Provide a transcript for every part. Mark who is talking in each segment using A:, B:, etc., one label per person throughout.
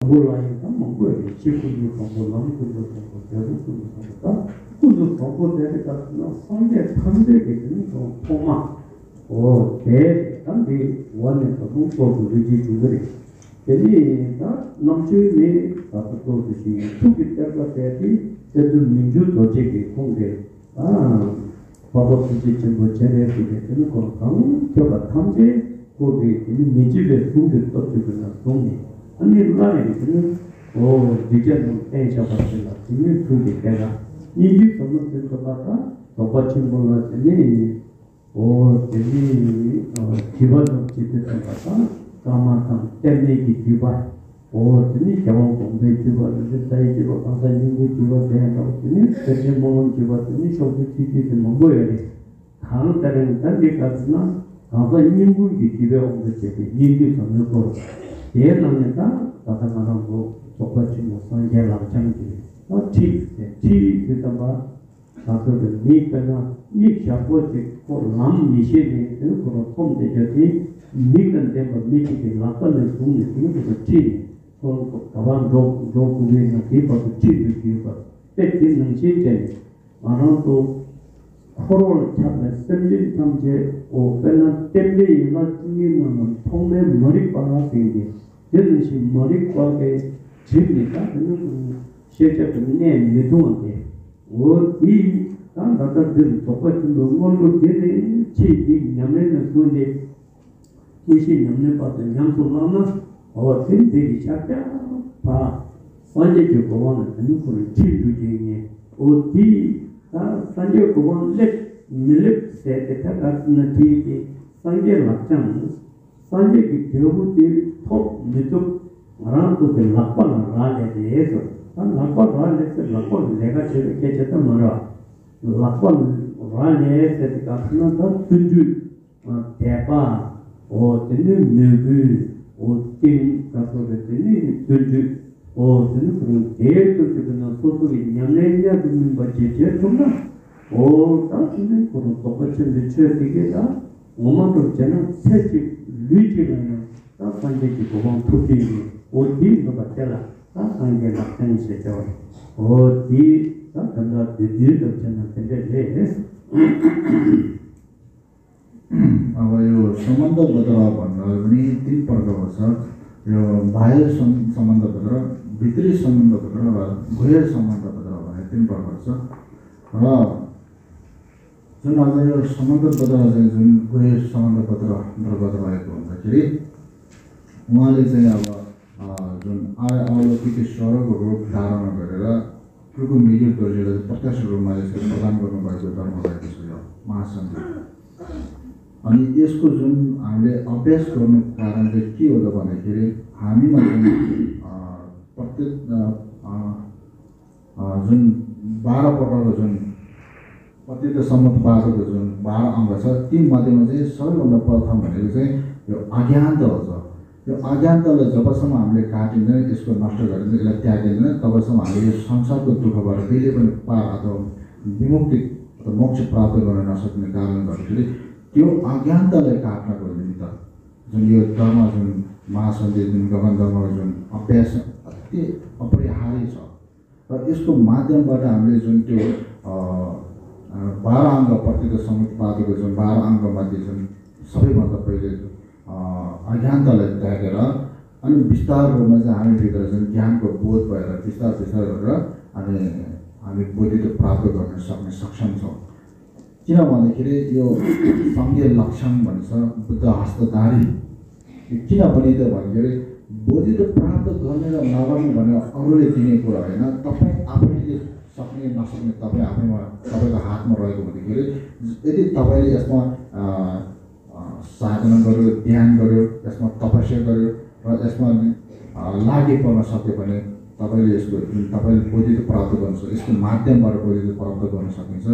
A: 몰라니까 뭔가 지금도 공부하는 것도 공부하고 그것도 공부되니까 상대 판대기는 좀 통마 대단히 원에서 공부도 유지 중들이 그러니까 남주의 가서도 듯이 투기 때가 되지 그래도 민주 조직이 공개 바보 수지ችን 거체에 되는 거 강조가 탐지 거기 민주의 중들 떠들거나 동네 아니 루라에는 디자인 에이저버스가 지금 두개 때가 이집 선물들 거다가 똑같은 거는 되게 기본적 지들 거다가 가마상 때리기 기반 되게 경험 공부 기반을 사이즈로 항상 연구 기반 대한다고 되니 대신 모는 기반이 소득 지지를 먹어야 돼. 다음 달에는 단계까지나 가서 인문기 기대하는 것이 이집 선물로 예능에다 다다가고 똑같이 무슨 개락장기 티 그다마 가서도 니가나 니 샤보지 고람 미시니 그거 폼되지 니간 되면 미치게 나타내는 중에 그것도 티 그거 가방 로그에는 기법도 티 기법 때리는 시제 말아도 코로를 잡는 선진 탐제 오페나 때문에 이마트는 통내 머리빠가 되게 되듯이 머리과에 집니까? 그는 실제로는 내도인데 어디 나다들 똑같은 것을 되게 지지 냠내는 소리 무시 냠내 받은 양소나나 되게 작다 봐 산재교 고원은 그걸 치주지니 어디 산재 고원 밀립 세대가 같은 티기 산재 막장 산재 교부지 톱 미쪽 말아도 그 낙quan 라에 대해서 낙quan 라에서 낙quan 내가 제일 깨졌던 말아 낙관 라에서 같은 더 tunju 대파 되는 누구 어떤 가서 되는 tunju 되는 그런 대표적인 소속이 냠내냐 듣는 거지 제일 정말 당신은 그런 똑같은 미쳐야 되겠다 오만도 저는 새집 루이지는 산재기 고방 투기 어디 너가 산재 낙장이 있어요 어디 단다 뒤에도 저는 근데
B: यो सम्बन्ध बदलाव भन्दा पनि तीन प्रकारको छ यो बाह्य सम्बन्ध बदलाव भित्री सम्बन्ध बदलाव र बाह्य सम्बन्ध बदलाव भन्ने तीन प्रकार छ र जुन अब यो सम्बन्ध बदलाव चाहिँ जुन बाह्य सम्बन्ध बदलाव भएको हुँदाखेरि उहाँले चाहिँ अब जुन अलौकिक स्वरको रूप धारण गरेर प्रभु मिडिल गरिएर प्रत्यक्ष रूपमा यसरी प्रदान गर्नुभएको धर्म भएको छ यो महासन्धि अनि यसको जुन हामीले अभ्यास गर्नु कारण चाहिँ के हो त भन्दाखेरि हामीमा प्रत्येक जुन 12 प्रकारको जुन प्रत्येक सम्मत 12 को जुन 12 अङ्ग छ ती मध्येमा चाहिँ सबैभन्दा प्रथम भनेको चाहिँ यो अज्ञानता हो यो अज्ञानतालाई जबसम्म हामीले काटिँदैन यसको नष्ट गरिँदैन यसलाई त्यागिँदैन तबसम्म हामीले यो संसारको दुःखबाट कहिले पनि पार अथवा विमुक्ति अथवा मोक्ष प्राप्त गर्न नसक्ने कारणले गर्दाखेरि त्यो अज्ञानतालाई काट्नको निमित्त जुन यो धर्म जुन महासन्धि जुन गगन धर्मको जुन अभ्यास अति अपरिहार्य छ र यसको माध्यमबाट हामीले जुन त्यो 12 अङ्ग प्रत्येक समुत्पादको जुन 12 अङ्गमध्ये जुन सबैभन्दा पहिले अज्ञानतालाई त्यागेर अनि विस्तार रूपमा चाहिँ हामीभित्र जुन ज्ञानको बोध भएर विस्तार गरेर अनि हामी बोधित्व प्राप्त गर्न सक्ने सक्षम छौँ किन भन्दाखेरि यो सङ्घीय लक्षण भन्छ बुद्ध हस्तधारी किन भनिन्छ भन्दाखेरि बोधित्व प्राप्त गर्ने र नगर्ने भनेर अरूले दिने कुरा होइन तपाईँ आफैले सक्ने नसक्ने तपाईँ आफैमा तपाईँको हातमा रहेको हुँदाखेरि यदि तपाईँले यसमा साधना गर्यो ध्यान गर्यो यसमा तपस्या गर्यो र यसमा लागि पर्न सक्यो भने तपाईँले यसको जुन तपाईँले बोधित्व प्राप्त गर्न सक्छ यसको माध्यमबाट बोधित्व प्राप्त गर्न सकिन्छ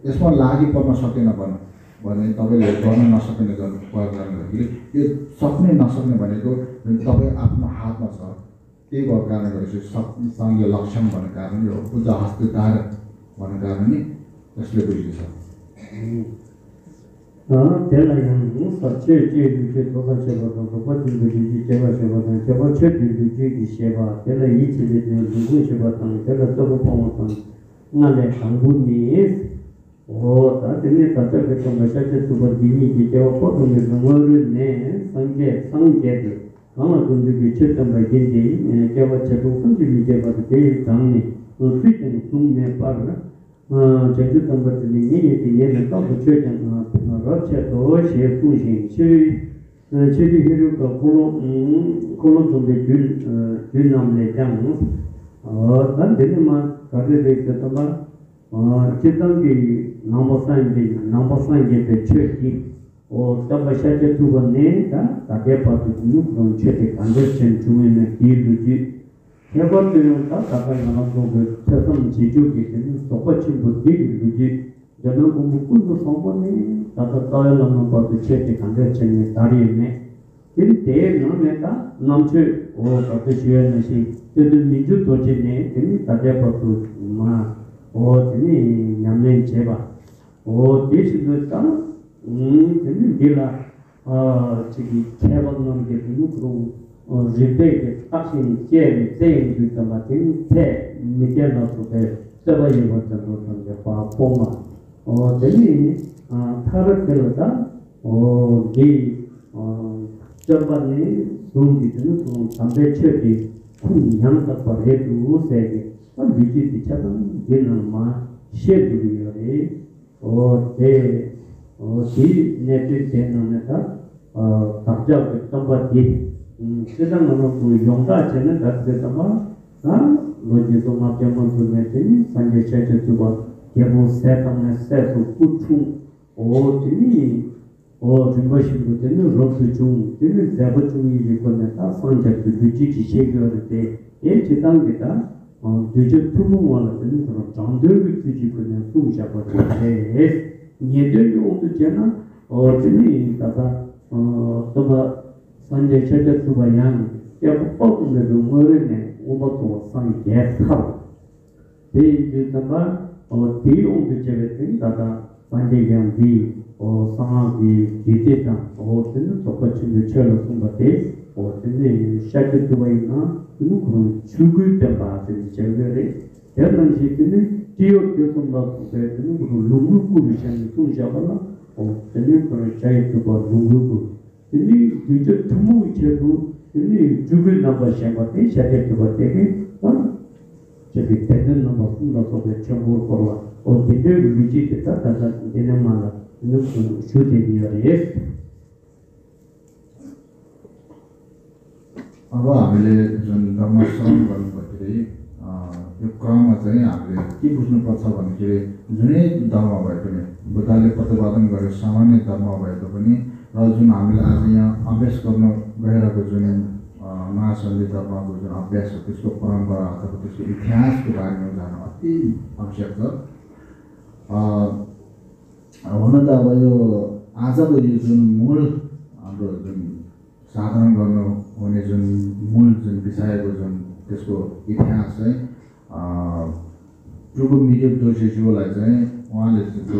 B: यसमा लागि पर्न सकेन भने तपाईँले गर्न नसक्ने गर्दाखेरि यो सक्ने नसक्ने भनेको तपाईँ आफ्नो हातमा छ त्यही भएको कारणले गर्दाखेरि सङ्घीय लक्षण भन्ने कारण यो बुद्ध हस्तधार भन्ने कारण नि यसले बुझिन्छ
A: तेला yang सच्चे के थोड़ा से बता तो पति की सेवा से बता जब अच्छे की सेवा तेला ये चीज जो से बता तेला तो पहुंच ना ले संगुनी ओ ताते ताते के समस्या के तो बदीनी की जो फोटो में नंबर ने संगे हम कुंज की चित्तम बैठे जब अच्छे को कुंज की जब के सामने फिट तुम में पर 제주 동부들이 얘는 또 붙여진 러체도 제수신 제주 해류가 콜로 좀의 균남내 장 단데만 가게돼 있었던 지단기 넘버산게 배치기 담바샤제 두 번에 다게 파도 그런 체대 간접된 중에는 기르지 해버리는 다 가까이만 보고 세상 지주기 때문에 똑같이 부ද්ධ이 그지 저는 공부꾼도 성분이 다다 떠올라는 것도 체계 간접적인 다리에 이때 너네가 남체 어떻게 지어내는 시 저들 민주 도시네 되니 다대포도 되니 냠내 제바 대신도 딱 되니 길라 저기 개발하는 게 그런 रिपेट एक्शन चेन सेम जुता मातिन थे निकेल ना तो के सब ये बात तो समझे पापोमा और जनी थार केलता गे जब ने सुन दितनु तो संबे छेदी कुन यम तक पर है तो से और बीजी दिछा दिन मा शेड बियोरे और ते सी नेटिव देन का ताजा तंबाती 세상 너무 용다 전에 같았다마 로지도 마병원 분들이 산제 체제도 개보 세상에 세서 구충 오지니 준비하신 분들은 로스 중 되는 대부 중이 이거는 산제 규칙이 시행될 때 예지당기다 규칙 품문원은 그런 정들 규칙을 수시하거든요. 예들 용도 제나 오지니 다다 또 산제 체제 수바양 야복법의 rumorene 오버도 산게 타 대지다가 대용도 제베팅 다다 산제양비 상하기 기대다 어떤 똑같은 처럼 숨바데 어떤 샤트 두바이나 그런 죽을 때 봐서 제베레 여러 시기는 지역 교통도 되는 그런 룸루꾸를 전 통자발라 어떤 그런 차이도 룸루꾸 ini juga temu itu ini juga nama siapa ni saya coba tadi jadi tenen nama pun soal campur korwa oh tidak biji kita tanda ini mana ini sudah dia yes
B: अब हामीले जुन धर्मश्रम गर्नुपर्दाखेरि यो क्रममा चाहिँ हामीले के बुझ्नुपर्छ भन्दाखेरि जुनै धर्म भए पनि बुद्धले प्रतिपादन गरे सामान्य धर्म भए पनि र जुन हामीले आज यहाँ अभ्यास गर्न गइरहेको जुन महासन्धि धर्मको जुन अभ्यास हो त्यसको परम्परा अथवा त्यसको इतिहासको बारेमा जान अति आवश्यक छ हुन त अब यो आजको यो जुन मूल हाम्रो जुन साधना गर्नु हुने जुन मूल जुन विषयको जुन त्यसको इतिहास चाहिँ प्रभु मिडियम जोशीज्यूलाई चाहिँ उहाँले त्यो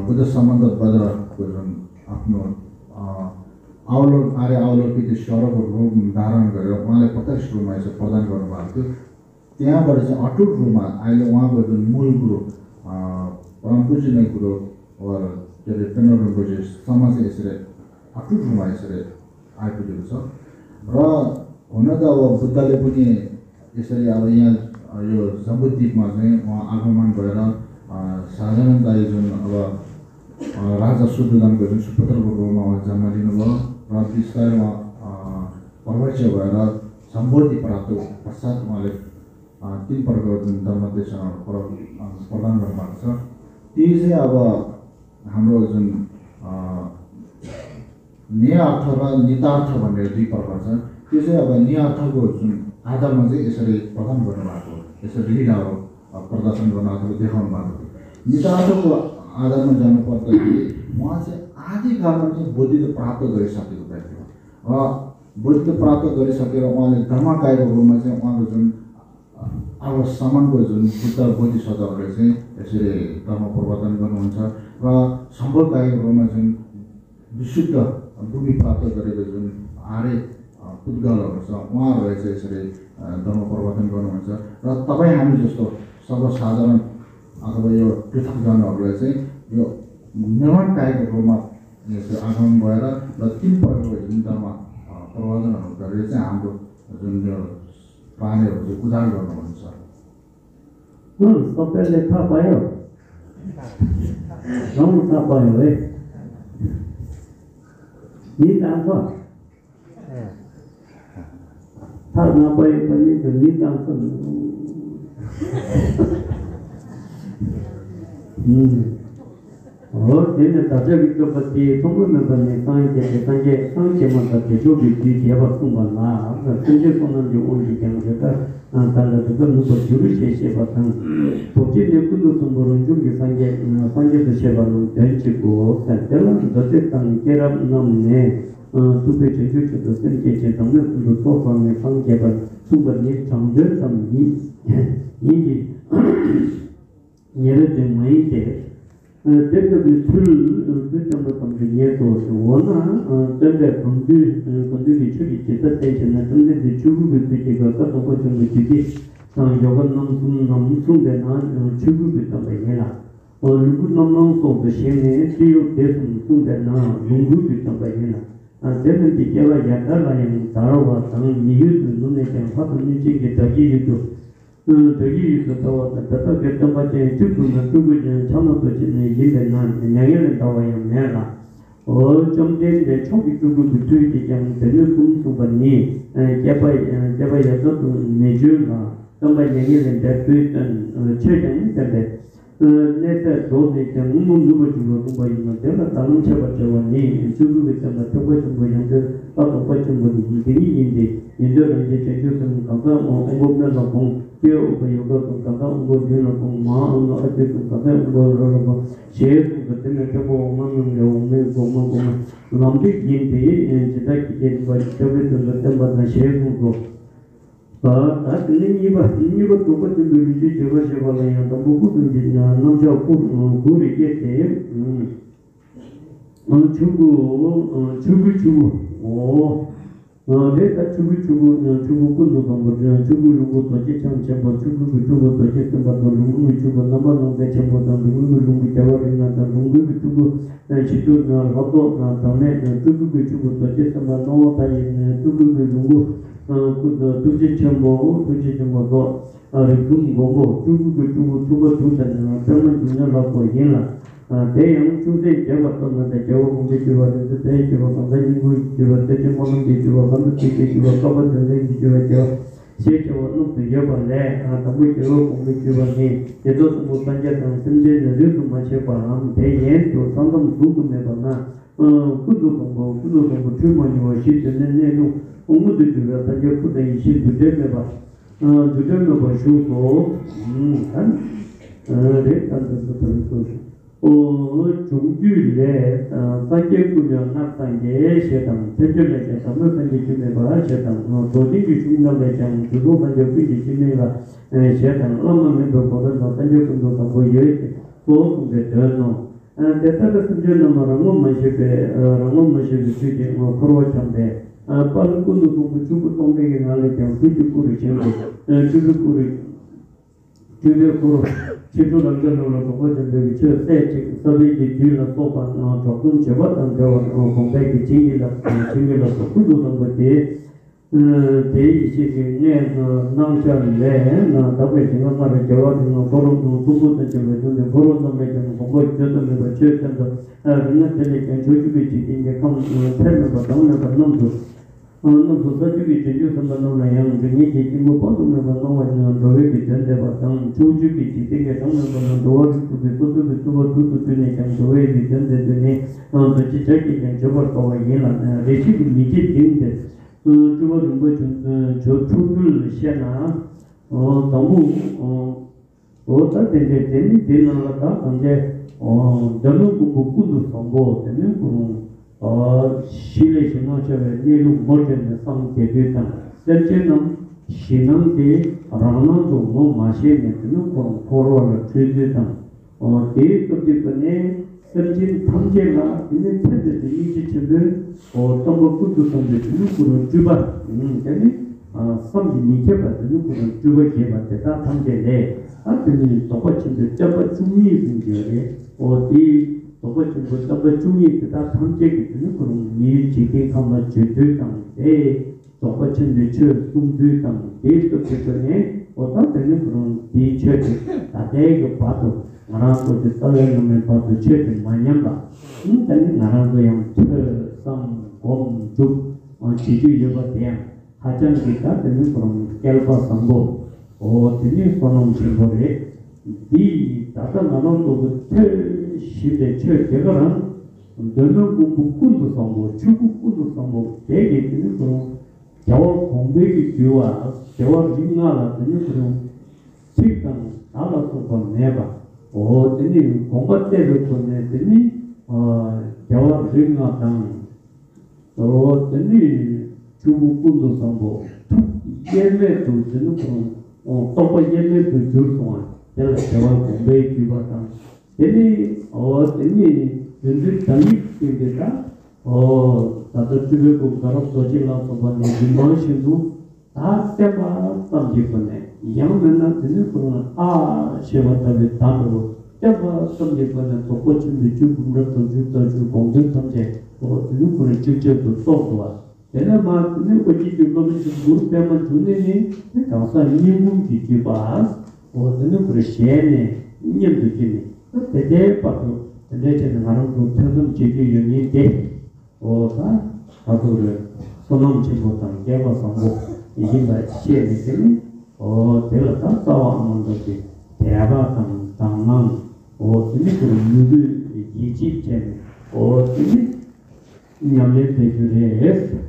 B: बुद्ध सम्बन्ध बदरको जुन आफ्नो आर्य अवलोकित स्वरको रूप धारण गरेर उहाँले प्रत्यक्ष रूपमा यसो प्रदान गर्नुभएको थियो त्यहाँबाट चाहिँ अटुट रूपमा अहिले उहाँको जुन मूल गुरु परम पूजनीय गुरु के अरे पेनोरको समाज यसरी अटुट रूपमा यसरी आइपुगेको छ र हुन त अब बुद्धले पनि यसरी अब यहाँ यो जम्बुद्वीपमा चाहिँ उहाँ आगमन भएर साधारणतया जुन अब राजा शुद्धोधनको जुन सुपुत्रको रूपमा उहाँ जन्म लिनुभयो र बिस्तारै उहाँ प्रवच्य भएर सम्बोधि प्राप्त पश्चात उहाँले 3 प्रकारको जुन धर्मदेशनाहरू प्रदान गर्नुभएको छ ती चाहिँ अब हाम्रो जुन नियार्थ र नितार्थ भनेर 2 प्रकार छ त्यो चाहिँ अब नियार्थको जुन आधारमा चाहिँ यसरी प्रदान गर्नुभएको यसरी लीलाहरू प्रदर्शन गर्न अथवा देखाउनु भएको नितार्थको आधारमा जानुपर्दाखेरि उहाँ चाहिँ आदिकालमा चाहिँ बुद्धित्व प्राप्त गरिसकेको व्यक्ति हो र बुद्धित्व प्राप्त गरिसकेर उहाँले धर्मकायको रूपमा चाहिँ उहाँको जुन अब सामानको जुन बुद्ध बोधिसत्वहरूले चाहिँ यसरी धर्म परिवर्तन गर्नुहुन्छ र सम्प्रदायहरूमा जुन विशुद्ध बुद्धि प्राप्त गरेको जुन आर्य पुद्गलहरू छ उहाँहरूले चाहिँ यसरी धर्म परिवर्तन गर्नुहुन्छ र तपाईँ हामी जस्तो सर्वसाधारण अथवा यो पृथकजनहरूलाई चाहिँ यो निर्माण कायको रूपमा यसरी आगमन भएर र 3 प्रकारको जुन धर्म परिवर्तनहरू गरेर चाहिँ हाम्रो जुन यो प्राणीहरू चाहिँ उद्धार गर्नुहुन्छ
A: सबैले थाहा पायो राम्रो थाहा पायो है निदान छ थाहा नपाए पनि त्यो निदान छ हो त्यही त जगिकोपछि थुप्रोमा भन्ने साङ्ख्यमा त त्यो जो व्यक्ति देवस्तुभन्दा संजय सम्बन्धी उल्टी क्या 달라도 누구 주르시 세바탕 복지의 구도 선보는 중기 상계도 세바는 된치고 산텔은 저택당 계랍 넘네 두배 제주도 센게 제정은 구도 소방의 상계가 수반이 정절성이 이게 예를 들면 이제 대표의 출전도 담기에도 원나 전대 건들이 출이 제대로 전대 주국의 되게가 가서 좀 되게 요건 넘숨되나 주국의 담배라 얼굴 넘넘소 대신에 지역 대선 숨되나 용국의 담배라 대는 기계가 약간은 다르고 당 미유도 눈에 좀 화는 지게 되기도 되게 있어서 다다 결정 같이 죽으면 죽으면 참아도 지내 일은 냥을 나와야 내라 좀 되는데 초기 죽고 뒤에 그냥 되는 꿈수반니 개발해서 매주가 정말 냥을 대표했던 최근인데 내가 도저히 너무 누구도 못 보이는 데가 다른 처벌자원이 죽을 때마다 조금 보이는데 또 빠진 분이 이들이 인도는 이제 제주도는 가서 공부면서 공부 요거 가서 공부면서 공부만 어쨌든 가서 뭐라고 제일 그때는 저거 오면 공부 남들 인데 제가 기계 저기서 그때마다 제일 공부 이거 똑같은 일이지 제가 제발요. 너무 고든지나 남자 고리게 돼. 주고. 내가 주고 끊는 거 주고 도지 참참 주고 도지 좀 주고 남아는데 전부다 누구 대화를 주고 시도 하고 다음에 주고 도지 좀 넣어다니 주고 두지 정보도 중국고 주고 두잖아. 그러면 중요하고 얘라. 대형 주제 제가 썼는데 제가 공부해서 대체로 상당히 주고 대체 모든 게 주고 하는 게 주고 가버는 게 주고 실제로 놓고 여번에 너무 공부해서니 제도 못 단계는 현재는 좀 맞춰 봐. 대연도 상담 궁금해 봐나. 구도 공부 출문이 실제는 내도 공부도 주로 단계 부대 20대 봐. 주점도 보시고 종규에 사계구면 낙상계 세당 대절에서 선물상계 주매가 세당 도지기 중남대장 주도 먼저 비지 주매가 세당 엄마면도 보는 단계군도 보여 보통의 전노 대타가 순전함으로 마시게 주게 코로참데 빨군도 좀 주고 동백에 나를 좀 주고를 전부 주고를 제도 단계로 거기서 저 세치 서비스 뒤로 소반 조금 접었던 거 공백이 진행이라서 구도는 것이 대이시게 남자인데 나답에 지금 말을 저어는 거로 두고도 저는 거로 넘어가는 공부 저도 저도 그냥 되게 조직이 지게 컴 term을 받는 놈도 소소주기 제주 선반로나 양중이 지금 보도는 너무 도외기 전에 봤던 조직이 지게 정면으로 도와주고 소소도 되네 장 도외기 전에 도치 저기 저걸 거와 얘는 레시피 미지 된데 그거는 뭐저 초를 시나 너무 어떤 데는 되는가 근데 저는 공부도 선보 되는 실내 신호처럼 내로 모든 상태들은 실제는 신앙대 라나도 뭐 마시면은 코로나 트리트먼트 대급들에 설진 탐제가 있는 편들 이지체들 어떤 것도 선배들은 그런 주바 되니 섬지 미케받는 그런 주바 개발되다 탐제네 아들이 똑같이 접어 중이 생겨에 어디 똑같이 접어 중이 되다 탐제기 되는 그런 미지게 가면 제대로 당데 똑같이 내처 숨들 당데 또 때문에 어떤 때는 그런 디체들 다대가 봐도 나라도 떨어지면 봐도 제일 많이 한다. 근데 나라도 양 성공주 지주 여가 대한 하전기가 되는 그런 결과 선고 어떻게 선언 신고를 이 다른 나라도 시대 최대가는 너는 공부꾼도 선고 중국꾼도 선고 되게 되는 그런 겨울 공백이 뒤와 겨울 민가라 되는 그런 식당 나라도 보내봐 어떤 공부 때를 보내더니 겨울 민가당 어떤 중국군도 선고 예매도 되는 그런 또 예매도 줄 동안 제가 겨울 공부에 기반한 되니 어떤 연들 당입되다 다들 집에 공부하러 도지라서 보내 민원신도 다 때마 땀지거네 양면은 되는 그런 시험하다면 단으로 때마 땀지거네 또 고침도 주군도 주도 공정 탐제 되는 그런 직접도 쏘도와 내가 말하는 거지 주로는 무릎 때만 주내니 가서 인문 기지바 되는 그런 시에네 인연도 지니 대대 봐도 대대는 나름도 표정 제기 연인데 가도를 손놈 친구랑 개발하고 이긴다 시에는 내가 다 싸워하는 것이 대화당 당만 그런 누구 이집제 냠레 대주례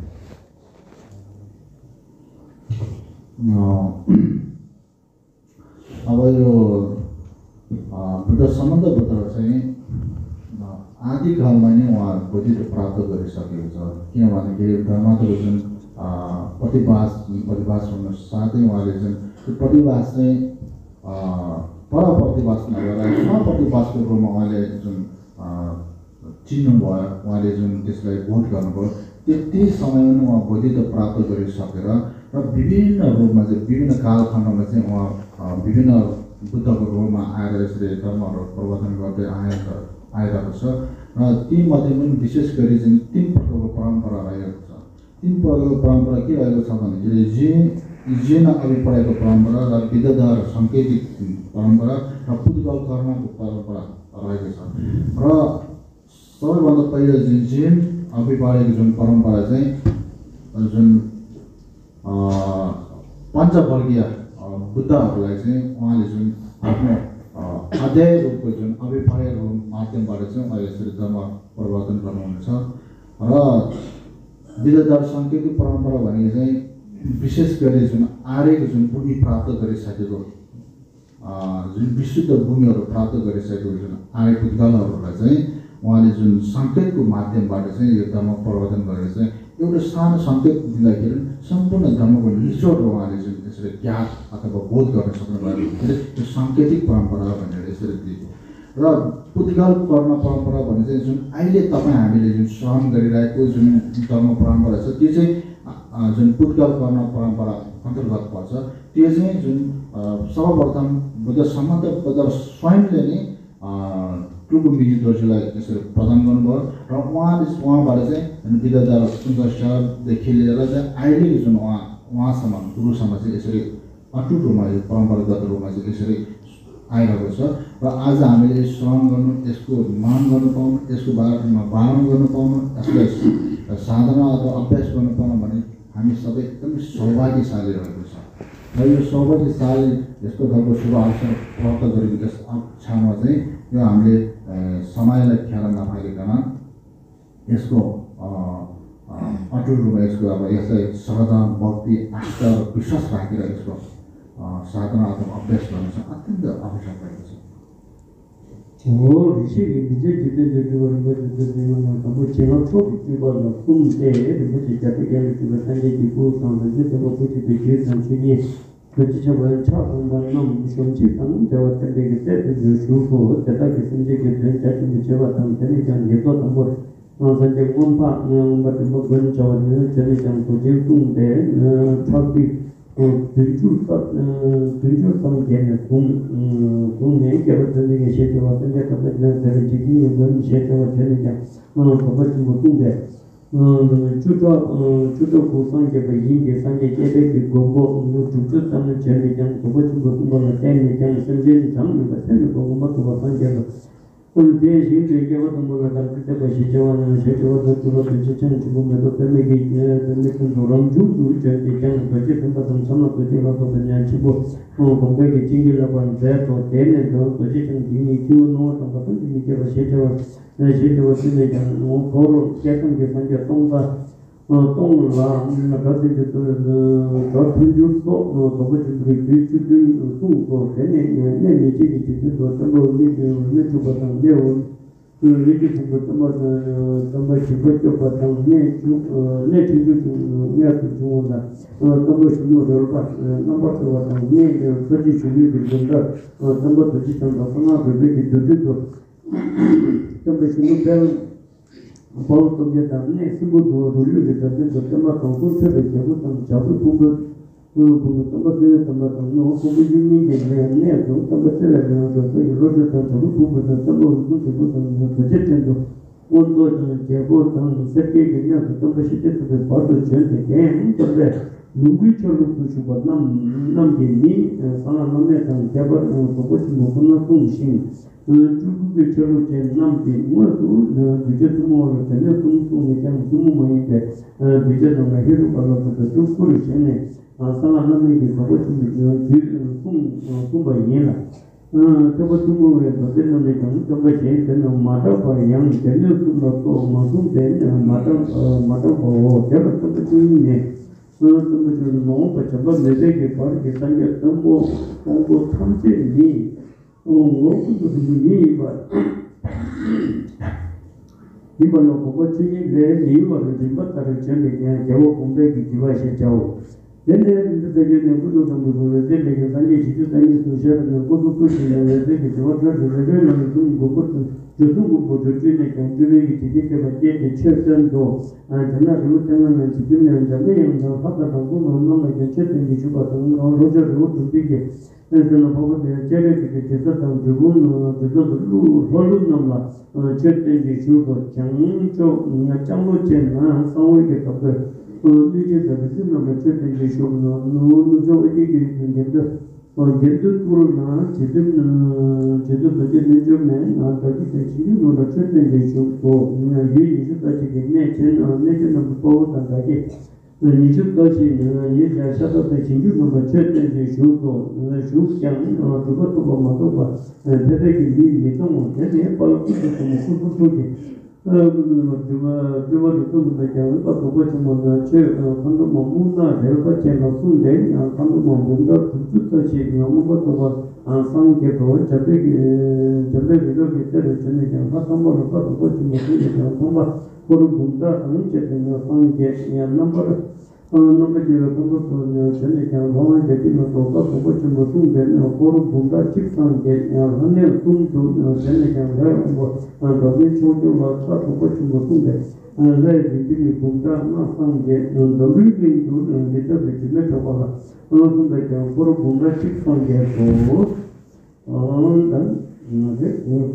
B: अब यो बुद्ध सम्बन्धबाट चाहिँ आदिकालमा नै उहाँ बोधित्व प्राप्त गरिसकेको छ किनभनेदेखि धर्मात्मक जुन प्रतिभास हुनु साथै उहाँले जुन त्यो प्रतिभास चाहिँ परप्रतिभास नगरेर स्वप्रतिभासको रूपमा उहाँले जुन चिन्नुभयो उहाँले जुन त्यसलाई बोध गर्नुभयो त्यति समयमा नै उहाँ बोधित्व प्राप्त गरिसकेर र विभिन्न रूपमा चाहिँ विभिन्न कालखण्डमा चाहिँ उहाँ विभिन्न बुद्धको रूपमा आएर यसरी धर्महरू प्रवर्तन गर्दै आइरहेको छ र तीमध्ये पनि विशेष गरी चाहिँ 3 प्रकारको परम्परा रहेको छ 3 प्रकारको परम्परा के रहेको छ भन्दाखेरि जीन अभिप्रायको परम्परा र विद्याधर सङ्केतिक परम्परा र पुद्गल कर्मको परम्परा रहेको छ र सबैभन्दा पहिलो जीन अभिप्रायको जुन परम्परा चाहिँ जुन पञ्चवर्गीय बुद्धहरूलाई चाहिँ उहाँले जुन आफ्नो अध्याय रूपको जुन अभिप्राय माध्यमबाट चाहिँ उहाँले यसरी धर्म परिवर्तन गर्नुहुनेछ र विद्याधर सङ्केतिक परम्परा भने चाहिँ विशेष गरी जुन आर्यको जुन भूमि प्राप्त गरिसकेको जुन विशुद्ध भूमिहरू प्राप्त गरिसकेको जुन आर्य पुद्गलहरूलाई चाहिँ उहाँले जुन सङ्केतको माध्यमबाट चाहिँ यो धर्म परिवर्तन गरेर चाहिँ एउटा सानो सङ्केत दिँदाखेरि सम्पूर्ण धर्मको निचोड उहाँले जुन यसरी ज्ञान अथवा बोध गर्न सक्नुभयो त्यो सङ्केतिक परम्परा भनेर यसरी दिएको र पुद्गल कर्म परम्परा भने चाहिँ जुन अहिले तपाईँ हामीले जुन सहन गरिरहेको जुन धर्म परम्परा छ त्यो चाहिँ जुन पुद्गल कर्म परम्परा अन्तर्गत पर्छ त्यो चाहिँ जुन सर्वप्रथम बुद्ध सम्बन्ध बुद्ध स्वयंले नै टुकु मिजु दोर्जीलाई यसरी प्रदान गर्नुभयो र उहाँबाट चाहिँ विद्याधर सुन्दरदेखि लिएर चाहिँ अहिलेको जुन उहाँसम्म गुरुसम्म चाहिँ यसरी अटुट रूपमा यो परम्परागत रूपमा चाहिँ यसरी आइरहेको छ र आज हामीले श्रवण गर्नु यसको मान गर्नु पाउनु यसको बारेमा पालन गर्नु पाउनु यसलाई साधना अथवा अभ्यास गर्नु पाउनु भने हामी सबै एकदमै सौभाग्यशाली रहेको छ र यो सौभाग्यशाली यस्तो खालको शुभ अवसर प्राप्त गरेको यस क्षणमा चाहिँ यो हामीले समयलाई ख्याल नपाइकन यसको अटुट रूपमा यसको अब यसलाई श्रद्धा भक्ति आस्था र विश्वास राखेर यसको साधना अथवा अभ्यास गर्न चाहिँ अत्यन्त आवश्यक रहेको छ
A: 리시기 이제 기대되는 거는 뭐 제가 초기 기반으로 꿈때 이제 잡히게 되는 단계기 보상을 이제 또 보지 되게 상식이 그치저번 차원만 좀치상 저와 때게 때도 주고 때다게 생기게 된 자신이 제가 담는 게 예도 담고 선제 원파 뭐 그런 저는 저는 도저히 꿈때 차비 들주성 게는 공내 결혼되는 시대와 생각하는 데를 지키는 시대와 되니까 그것이 무슨데 주도 고상계 인계 상계 계획 공부 주주상을 전이장 그것이 무슨 거는 때니까 선진 장르가 생기고 공부도 상계로 대신 대개와 동물을 다룰 때 시저와는 시저와도 주로 지체는 주범에도 때문에 되는 노란 중도 전이장 그게 등받은 전화도 되어도 그냥 치고 공백이 징길라고 하는데 또 되는 거 그게 좀 기능이 키우는 것 같은 이게 시저와 시저와 거로 계속 상계 동사 동라 가지고 저 tunjuso 도부지 비추든 숨고 되네 내 지기도 또 리뷰 받는 그 리뷰 보고 또 지고도 받는 내 지구도 내가 좋은다 또 신호를 봐 넘버 받는 거지 주의를 준다 또 지천도 하나 그게 도주도 또 신호를 बहुत ये दाने सब रोली देते हैं तो मैं कहूँ तो देखिए वो तब जब तब से नो को भी नहीं के लिए तो तब से लगे तो ये रोज तो तब उसको तो बजट तो वो तो जब वो तब से के लिए तो तब से तो बहुत चल के तब लुंगी चलो तो शुभ नाम के लिए साला नाम में जब तो कुछ मुकन्ना तो मशीन जुगुगे चलो के नाम के मुझे विजय तुम्हारे चले तुम क्या तुम मही के विजय तो मैं ही रुका तो जो कुछ चले साला नाम के सब तुम भाई ना तब तुम तो दिन में तब से दिन माता पर यंग चले तुम तो मासूम थे माता हो जब तब तुम ने तुम जो नो पर जब लेते के पर के संग तुमको थमसे नहीं लोग नहीं बात 이번 보고 주의를 이유를 dimbattare cerviche che ho completo di vai ciao nelle delle gudo delle che sangue ci danni su certo non gudo che che giova tra le non tu gudo gudo che che che certo anna rutan ci dinne già non fatta non che certo di giova non roger rutan che 그래서 보고 제레게 제사장 주군 저도 rollu namla chettenji shugo 장조 장로제나 상위게 덕을 이제 무슨 namla chettenji shugo 노노조 이게 된데 겐도 puru나 제도 버제는 좀네 나까지 대치는 노라 chettenji shugo 이 이제까지 됐네 전 내는 보고 단가게 이제까지 이 자사도 진주도 최대의 주도 주장 그것도 뭐도 봐 대대기 미통 대대 빨리 무슨 소리 그거도 또 그냥 그거 좀 제 방금 뭔가 내가 제가 순대 방금 뭔가 tutto 너무 것도 상계도 저배기도 기대를 전에 한번 그거 좀 정말 그런 분다 언제든 상계 넘버 nombre de los que se van a decir los como mucho de no por bunda chisan que han punto se que han cuando se choque va a mucho de la de bunda más sangue no doble de de trabajo no de que por bunda chisan que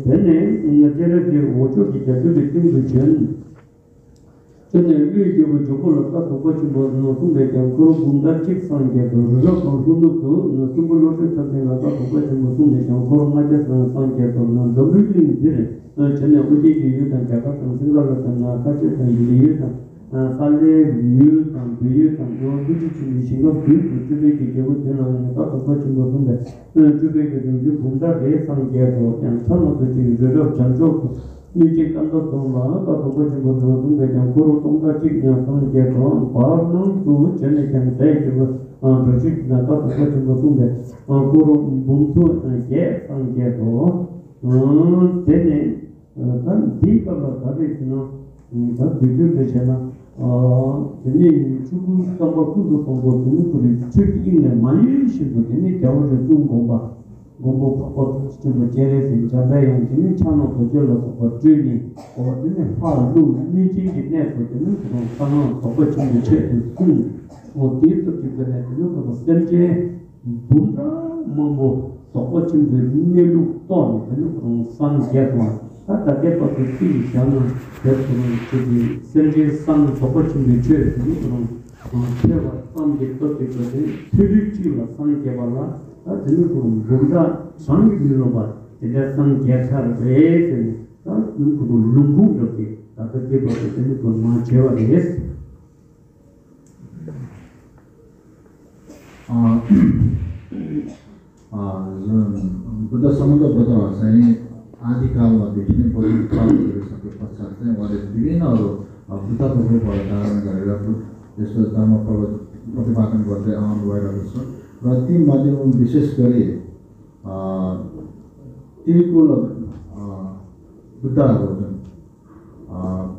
A: tiene una serie de 8 que ya de 저는 리뷰를 조금은 딱 보고 뭐 근데 그냥 그런 분들 책상 게 그래서 그분도 심볼로 찾아내가 보고 무슨 내용 그런 맞아서 상계도 너블링들 저는 우리 유단 자가 생각을 했나 같이 이유다 살레 유단 비유단 뭐든지 좀 신경 쓰이게 되고 되는 거 보고 무슨데 주되게 좀 분다 대상계도 그냥 천어도 지금 전적 이제 간도 동마 가고 보고 그냥 고로 동가지 그냥 선계도 바로는 또 전에 그냥 대고 조직 나가 보고 고로 뭉투 게 선계도 되네. 단 디가가 가르치나 다 뒤집어지잖아. 근데 죽은 사람과 구도 공부 그리 최기는 많이 시도 되네. 겨울에 좀 공부 바꿔 좀 제레스 잡아야 되는 차는 도절로 버티니. 근데 화로 니지기 내거든요. 그런 상황 바꿔 좀 제대로 뒤에서 기분에 드는 거 센제 뭔가 뭐 소고침 늘내로 또 그런 상계도 아까 대법의 필요는 대부분 저기 센제 상 소고침 늘제 그런 제가 상계 또 되거든 필요지가 상계발라 되는 그런 뭔가 상계로 봐 이제 상계사를 왜 그런 룸부 이렇게 아까 대법의 되는 그런 마 제가 됐어
B: Buddha समुद्रबाट चाहिँ आदिकालदेखि नै बौद्धिक प्राप्त गरिसके पश्चात चाहिँ उहाँले विभिन्न अरू बुद्धको रूपहरू धारण गरेर यस्तो धर्म प्रतिपादन गर्दै आउनु भइरहेको छ र ती मध्येमा विशेष गरी तिर्कुल बुद्धहरू जुन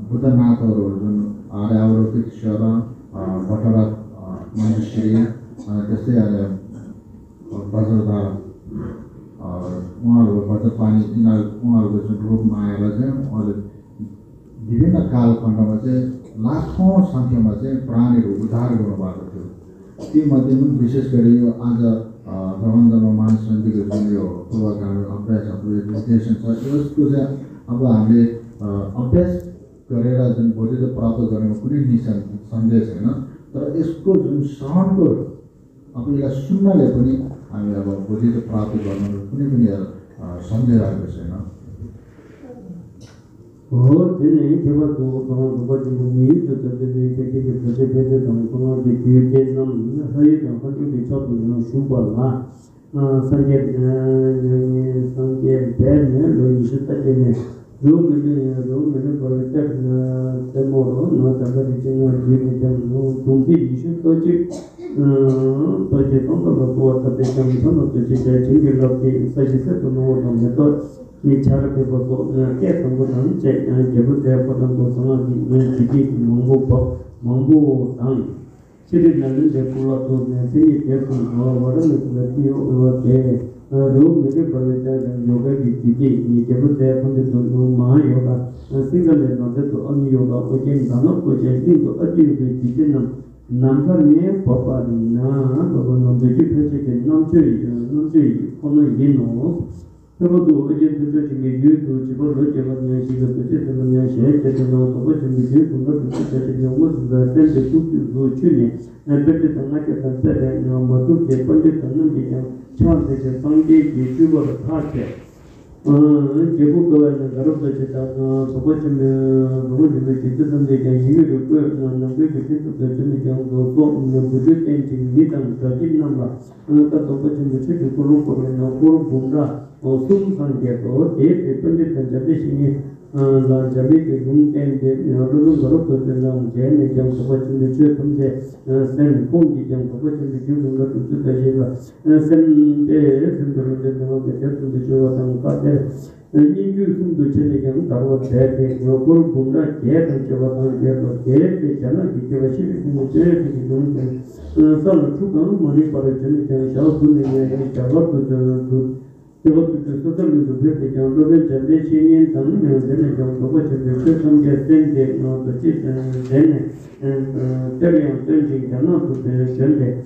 B: बुद्धनाथहरू जुन आर्यावरोपेक्षर भट्टराज मञ्जुश्री त्यस्तै वज्रधार उहाँहरूको वज्रपानी उहाँहरूको जुन रूपमा आएर चाहिँ उहाँले विभिन्न कालखण्डमा चाहिँ लाखौँ सङ्ख्यामा चाहिँ प्राणीहरू उद्धार गर्नुभएको थियो तीमध्ये पनि विशेष गरी यो आज प्रबन्धनमा मानव समितिको जुन यो पूर्वगामी अभ्यासहरू निर्देशन छ यसको चाहिँ अब हामीले अभ्यास गरेर जुन बोधित्व प्राप्त गर्नेमा कुनै सन्देह छैन तर यसको जुन सहनको आफूलाई सुन्नले पनि हामी अब बोधित्व प्राप्त गर्न कुनै पनि सन्देह आएको छैन
A: 되네. 개발도 가지고 미유도 되게 되게 동동하게 뒤에는 하이도 하기도 저도 수발라 상계 되네 로이스타되네 로미는 벌떡 때모로 나타나지 않는 동기 이슈도지 또제 동거도 또다 배경에서는 또 진짜 진결롭게 사실은 또 노동도 이 차를 배워서 깨끗한 것은 제 제부터 보던 도성이 지기 몽고당 시리즈는 제불러도 생이 되고 뭐라는 그것이요 어때 로미를 벌레다 요가 지기 이 제부터 보던 도마 요가 싱글에 넣어도 언니 요가 어제 나눠 고제 이거 어디에 지기는 남편이 법아나 그거는 되게 표시된 남주의 코너 이노 그것도 어제 저쪽에 유도 집어로 제가는 시간도 제대로는 제대로 또 좀 이제 그거 저쪽에 오면서 센터 쪽도 주네 그때 당하게 단세에 뭐도 제번째 듣는 게 처음에 제 상계 기주로 타게 제국과는 가로도 제가 저번쯤에 너무 진짜 되게 이유를 남게 되게 좀 정도 또 부족한 지미당 저기 남아 또 저번쯤에 제국으로 보내는 거로 본다 순산계도 대표님 전자대신이 자비의 공땡대 여러분 그렇게 되는 제네 정도까지 최근에 센 공기정 그것을 기준으로 주되지라 센데 선도는 되는 대표님들 좋아하는 까데 인류 순도 제네경 다고 대대 요걸 본다 계획을 잡아서 계획도 계획되잖아 이게 시비 공부제 기준은 선 추가는 많이 벌어지는 샤우분의 작업도 그것도 소설도 그렇게 정도는 전대신인 당면에는 정도가 저렇게 성계 센데 너도 되네 때리는 던지잖아 그때 전에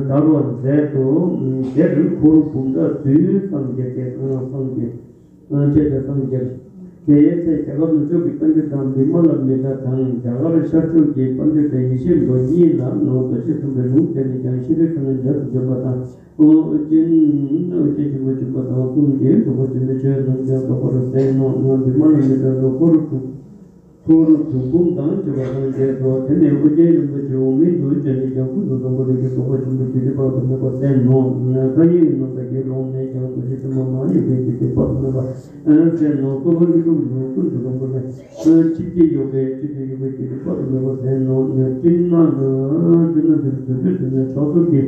A: 다른 데도 제를 고루 본다 두 성계에 성계 제가 성계 제에서 작업은 좀 비판된 비만을 내가 당 작업을 시작하기 번째 25년이나 너도 지금 눈때문에 장시를 저도 잡았다 어제 뭐가 나오는데 그거 좀 저는 거기서 세노 비만을 내가 고루 두군단 저거는 제가 근데 어제는 뭐 좀이 도저히 잡고 그거를 그거 좀 되게 봐도 뭐 세노 가니는 거게 롱네 저거 좀 많이 되게 봐도 세노 그거를 좀 그거를 चित्ते योगे के पर लोग नो चिन्ना छोटू के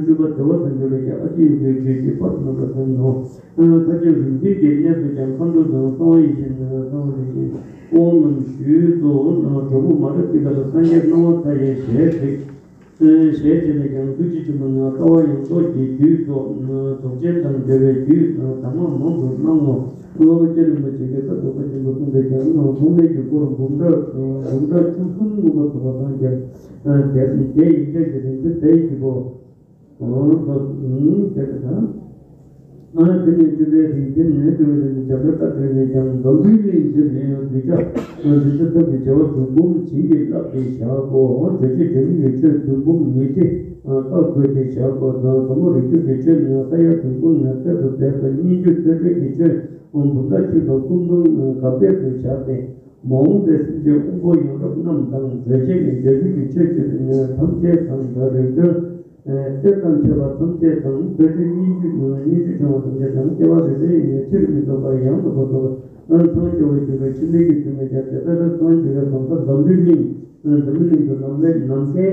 A: सुबह दवा संजोड़े के अति योगे के पर लोग नो कजे हिंदी के ने तो जन पंडो तो ये ओम शु तो जो मारे के का संजय नो था ये शेष ने के कुछ मन का वो तो जी तो जेतन देवे जी तमाम मो लोग चल मुझे के तो कुछ लोग देखे नो घूमने के को घूमदा चुसुन को तो बता के दे के वो और क्या दिन जुले दिन ने जब तक ने जब गंभीर दिन ने दिखा जिस तक जो तुम चीज का पेशा को और जैसे जमीन के तुम नीचे अब के शा को तुम रिक्ति के न या तुम न तो नी जो के उन बुका के तुम कबे पेशा पे मों देश जो वो यूरोप नम तंग जैसे के जमीन के समझे समझ तेतन चला समझे तंग तेरे नी जो समझे तंग के बाद ये चिर में तो भाई हम तो समझ जो चिल्ली की तुम्हें जाते तो समझ जो हम जमीन तो नमके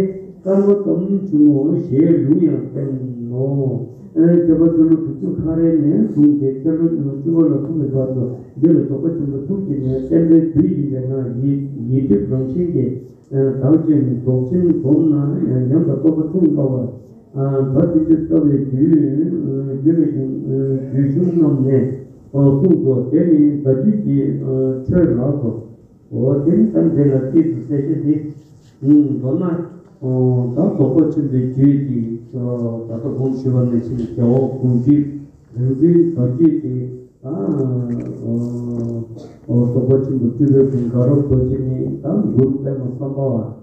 A: कर्म तुम चुनो शे लुया नो जब तुम कुछ खारे ने तुम के चलो चुनो तुम बात दिल तो कुछ तुम के ने चले भी ना ये तो प्रंशी के ताउचे दोचिन कोना यम तो तुम बाबा बट जिसका भी जुन हमने और तुमको तेरी सजी की छह लाख और दिन तक जगती से दोनों 다 똑같은데 뒤에 나도 공시원에 진짜 공기 여기 저기 똑같은 것들을 분가로 도지니 다 그룹에 맞서봐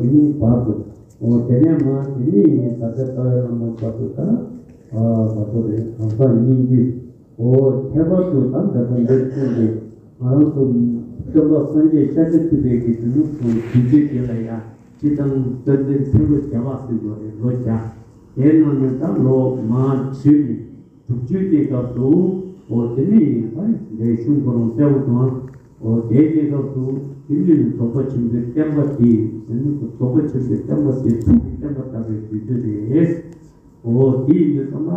A: 이니 봐도 되냐마 이니 다들 뭐 봐도다 봐도래 항상 이니 해봐도 다 되는데 알아서 좀 선제 차트들이 기준으로 기재되어야 지금 저들 표를 잡았어요. 로자. 얘는 로 마치 북주대가도 어디니 내 중고는 세우도 대대가도 일일이 똑같은데 땜받기 똑같은데 땜받기 땜받다고 뒤들이 이게 아마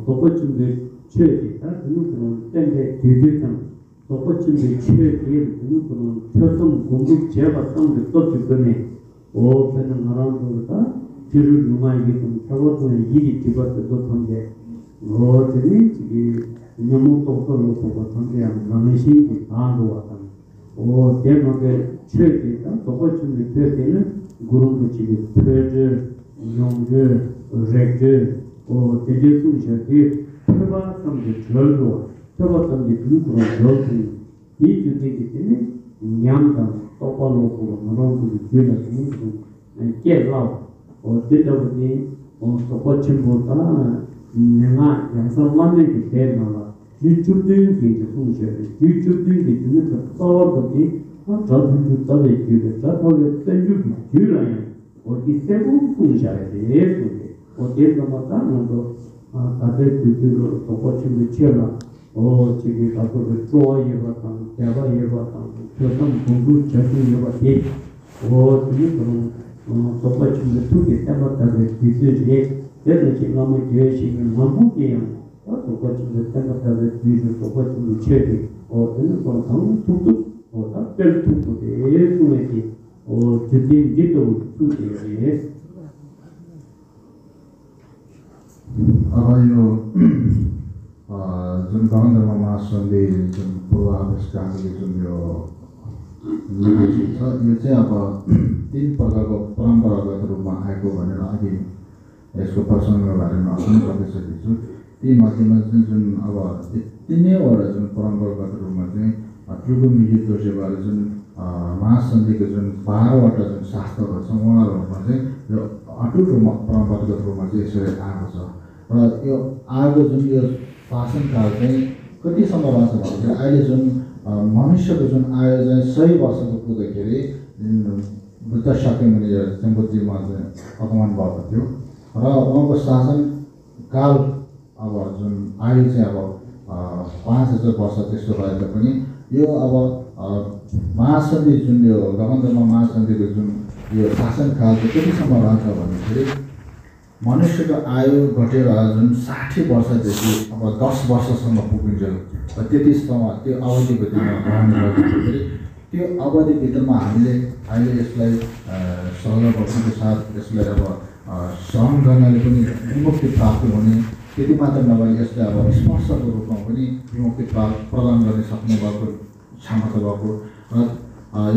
A: 똑같은데 최대다 그는 땜데 뒤들잖아. 똑같은데 최대의 그는 표성 공급 제어받던 것도 주변에 오pen 나라도다 뒤를 유마이게 좀 저것은 일이 뒤받도 통제 어디니 이 너무 똑똑하고 통제한 강의시 다도 왔다 대목에 최대다 똑같은데 최대는 구름도 지금 프레드 용제 렉트 대제수 셔티 표바 섬지 절도 저것은 이제 그룹으로 넣었으니 이 주택이 때문에 냠다 똑바로고 너무 뒤에는 깨라고 어쨌든 똑같은보다 내가 양성 만들기 때문에 유튜브도 이제 funziona 유튜브도 이제 서버들이 저도 주다고 얘기를 저도 센주기 줄아요 어디 세고 funziona 돼요 어디서 맞다는 다들 그대로 똑같이 미쳐라 지금 가서 좋아해 봤다 대화해 봤다 저선 공부 자세히 해 봤다 지금 똑같이 두개 때마다 비슷해 내가 지금 아무 계획이 너무 똑같이 때마다 비슷해 똑같이 미쳐야 그는 건 툭툭 답변 툭툭 예수에게 주된 기도 주대요
B: 아요 जुन गहन सन्धि जुन पूर्वाविष्कारले जुन यो लिएको छ यो चाहिँ अब तीन प्रकारको परम्परागत रूपमा आएको भनेर अघि यसको प्रसङ्गको बारेमा पनि बताइसकेको छु ती मध्येमा जुन अब तिनैवटा जुन परम्परागत रूपमा चाहिँ त्रिभुवन युद्धबारे जुन महासन्धिको जुन 12वटा जुन शास्त्रहरू छ उहाँहरूमा चाहिँ यो अटुट परम्परागत रूपमा चाहिँ यसरी आएको छ र यो आएको जुन यो शासनकाल चाहिँ कतिसम्म रहन्छ भन्दाखेरि अहिले जुन मनुष्यको जुन आयु चाहिँ 100 वर्षको पुग्दाखेरि बुद्ध शाक्यमुनि जम्बुद्दीनमा चाहिँ आगमन भएको थियो र उहाँको शासनकाल अब जुन आयु चाहिँ अब 5000 वर्ष त्यस्तो भए तापनि यो अब महासन्धि जुन यो गगनधर्म महासन्धिको जुन यो शासनकालको कतिसम्म रहन्छ भन्दाखेरि मनुष्यको आयु घटेर जुन 60 वर्षदेखि अब 10 वर्षसम्म पुगिन्छ त्यतिसम्म त्यो अवधिभित्रमा रहने गर्दाखेरि त्यो अवधिभित्रमा हामीले अहिले यसलाई सरल भक्तिको साथ यसलाई अब सहन गर्नाले पनि विमुक्ति प्राप्त हुने त्यति मात्र नभए यसले अब स्पर्शको रूपमा पनि विमुक्ति प्रदान गर्न सक्ने भएको क्षमता भएको र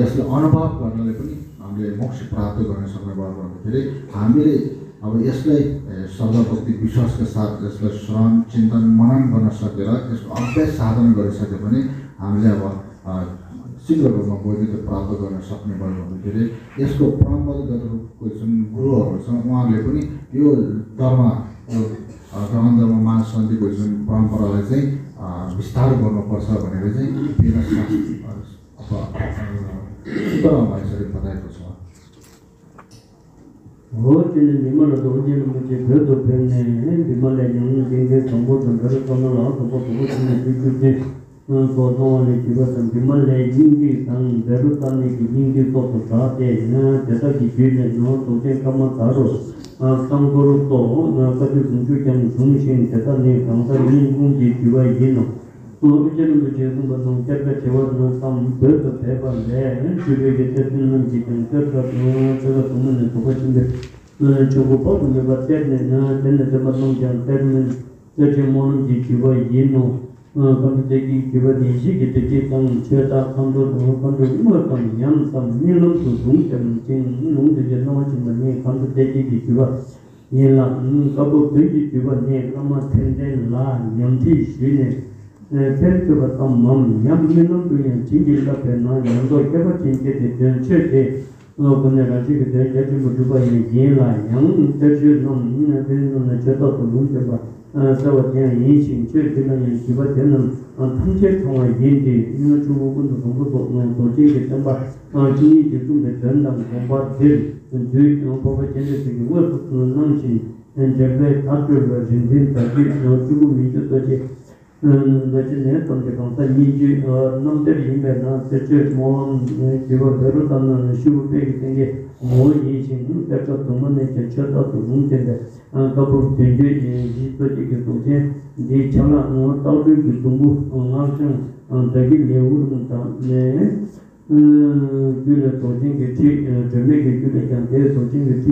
B: यसलाई अनुभव गर्नाले पनि हामीले मोक्ष प्राप्त गर्न सक्ने भएको भन्दाखेरि हामीले अब यसलाई सर्वभक्ति विश्वासका साथ यसलाई श्रवण चिन्तन मनन गर्न सकेर यसको अभ्यास साधन गरिसक्यो भने हामीले अब शीघ्र रूपमा बोधित्व प्राप्त गर्न सक्ने भयो भन्दाखेरि यसको परम्परागत रूपको जुन गुरुहरू छ उहाँहरूले पनि यो धर्म यो गगनधर्म महासन्धिको जुन परम्परालाई चाहिँ विस्तार गर्नुपर्छ भनेर चाहिँ सूत्रमा यसरी बताएको छ
A: हो जुन विमल दोजिन मुझे भेद भेने विमल जन जिंगे संबोधन कर कमल तो बहुत जुजे तो वाले जीवन विमल जिंगे संग बेरुताने की जिंगे तो साथे न जैसा कि जीवन न तो के कम तारो संगुरु तो कभी संजुजन सुनिशिन जैसा ने संसार इन गुंजी जीवन जिनो तो जन मुझे संबोधन कर केवल न सम भेद पेपर ले जीवे के तेन जीवन कर चलो तुमने तो कुछ 저거 보면 내가 때는 때는 저만큼 장 때는 저기 모는 지키고 있노 근데 기본이 시기 되게 당 최다 강도 강도 뭐 당 양상 밀음도 동점 진 농들이 나와지면 강도 되게 기가 얘라 그거 되게 기본이 그러면 텐데라 염티 시네 텔트가 좀 염밀음도 진실가 되나 연도 개발 진게 되는 최대 근데 가지고 되게 좀 누가 얘라 양 대주 놈는 저도 문제 봐 서버전 인신 최근에 기본되는 통제 통화 인지 이거 중국분도 정부도 도저히 정말 진이 좀 된다고 공부될 저희 법의 전제적인 것도 남신 제가 다들 진진 자기 중국 민주주의 내가 동계 강사 이주 남들이 인베나 대체 뭐 이거 배로다는 시부백이 된게 뭐 이신 대처 동문에 대처도 문제인데 그거 되게 이쪽에 동계 이 전화 떠들기 동부 항상 되게 내우는 다네 그래 도진게 티 저메게 그래 간데 도진게 티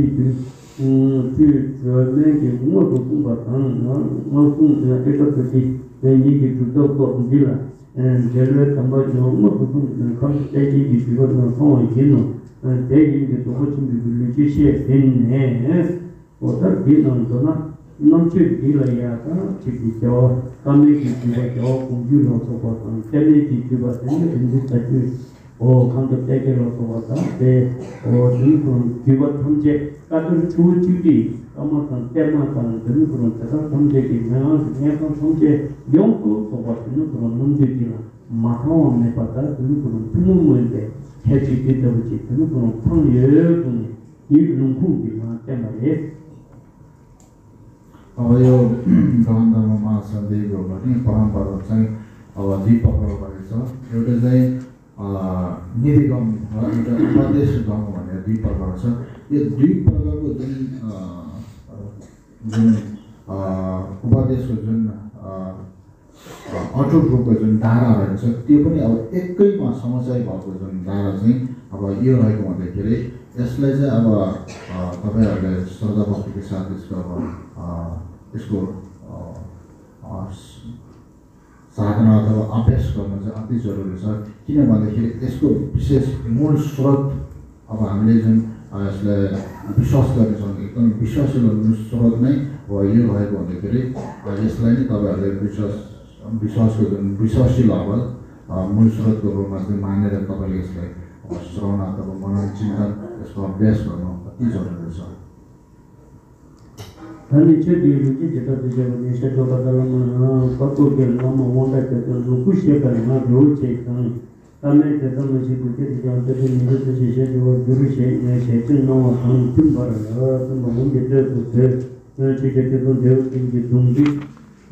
A: 저메게 뭐도 공부하는 뭐 이렇게 이게 주도도 빌라 제를 담아줘 뭐 컨택이 주거든 통이는 대기게 도고친 비밀이 시에 됐네 어떤 비난도나 넘치 빌라야가 지기죠 감리기 주고 공주로서 보통 텔레기 주거든 인지까지 감독 대결로서 왔다 지금 기본 통제 같은 주주들이 아무튼 때마다 되는 그런 데서 통제기 내가 통제 용도 같은 그런 문제들이 마음에 받아 되는 그런 부모님의 해지기 되는 그런 통제는 이런 궁금이나 때문에
B: यो गगनधर्म महासन्धिको पनि परम्परा चाहिँ अब दुई प्रकारको रहेछ एउटा चाहिँ निधिगम र एउटा उपदेशगम भनेर दुई प्रकार छ यो दुई प्रकारको जुन उपदेशको जुन अटुट रूपको जुन धारा रहेछ त्यो पनि अब एकैमा समझाइ भएको जुन धारा चाहिँ अब यो रहेको भन्दाखेरि यसलाई चाहिँ अब तपाईहरुले श्रद्धा भक्तिको साथ यसको साधना अथवा अभ्यास गर्न चाहिँ अति जरुरी छ किन भन्दाखेरि यसको विशेष मूल स्रोत अब हामीले जुन यसलाई विश्वास गर्छौं एकदम विश्वासिलो स्रोत नै हो यो रहेको भन्दाखेरि यसलाई नै तपाईहरुले विश्वासको जुन विश्वासिलो अब मूल स्रोतको रूपमा चाहिँ मानेर तपाईले यसलाई श्रवण अथवा मनन चिन्तन यसको अभ्यास गर्नु अति जरुरी छ
A: अनि चाहिँ दिलुकी जेटा दिजले सेटो बदलमा कतो के नाम मोंडा के लुकुशे करना रोचे kan तमे तेता मसी कुके दिजाते के निरत से जो गुरु से सेचन नो हम तुम बर तो मन के तो से ठीक है तो देव की दुंगी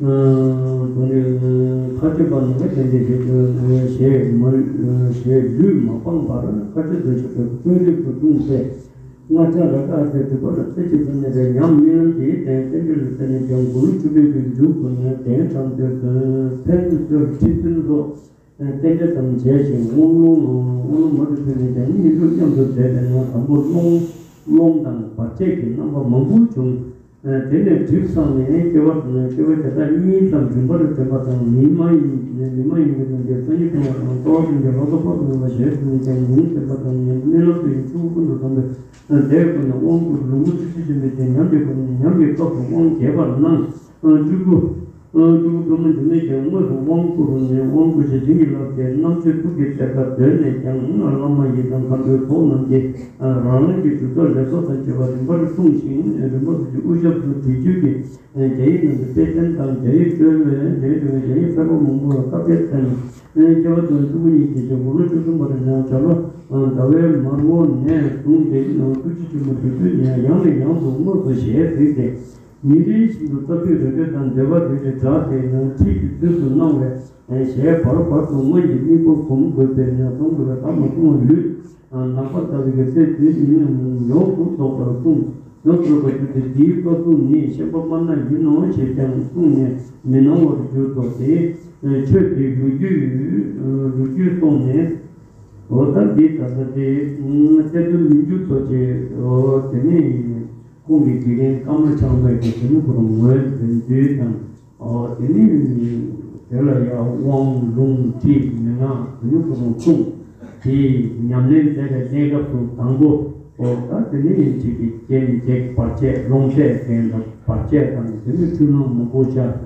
A: 돈을 가져가는 게 이제 쉐르마 방바는 가져들 그 중세 맞아가 그거를 뜻이는데 양면이 대대를 때는 경고를 주변에 주고는 대상들 그 팬들 집들도 대대성 제시 오늘 모두 되는 이런 정도 되는 한번 롱당 받체기 넘어 먹을 좀 되는 집상에 개발하는 개발자가 이상 정보를 접하는 미마이 게 전이 그냥 도와준 게 얻어보는 것이 그냥 문제 받는 일로도 충분히 좀 대부분 원고 농구 시스템에 대한 연계 원 개발은 주고 그러면 전에 경우도 원고로 제정이렇게 남쪽 국에 때가 되네 그냥 얼마나 이상 감도 보는 게 라는 게 주도해서 전체적인 걸 통신 뭐 우적 뒤주기 제일은 배전당 제일 제일 서로 뭔가 까겠다는 저도 누구니 이제 오늘 좀 말이나 저로 다외 마모네 동대 굳이 좀 그냥 양도 뭐 그시에 되게 미리도 답변을 단 제가 되게 자세는 티도 나오래 제 바로 뭐 이거 공부되냐 공부가 다 무슨 일 나빠다 되게 있는 요것도 그렇고 너도 그때 뒤거든이 셰퍼만나 유노 제장 통에 메노를 줘도데 최대 루주 통에 어떤 데다데 때도 민주도제 되니 공기기에 까물 창고에 되는 그런 거에 된대는 되니 별로야 왕롱티 내가 그런 이 냠는 데가 내가 그 당고 되니 이제 파체 롱체 된다 파체 하는 되니 주는 뭐 보자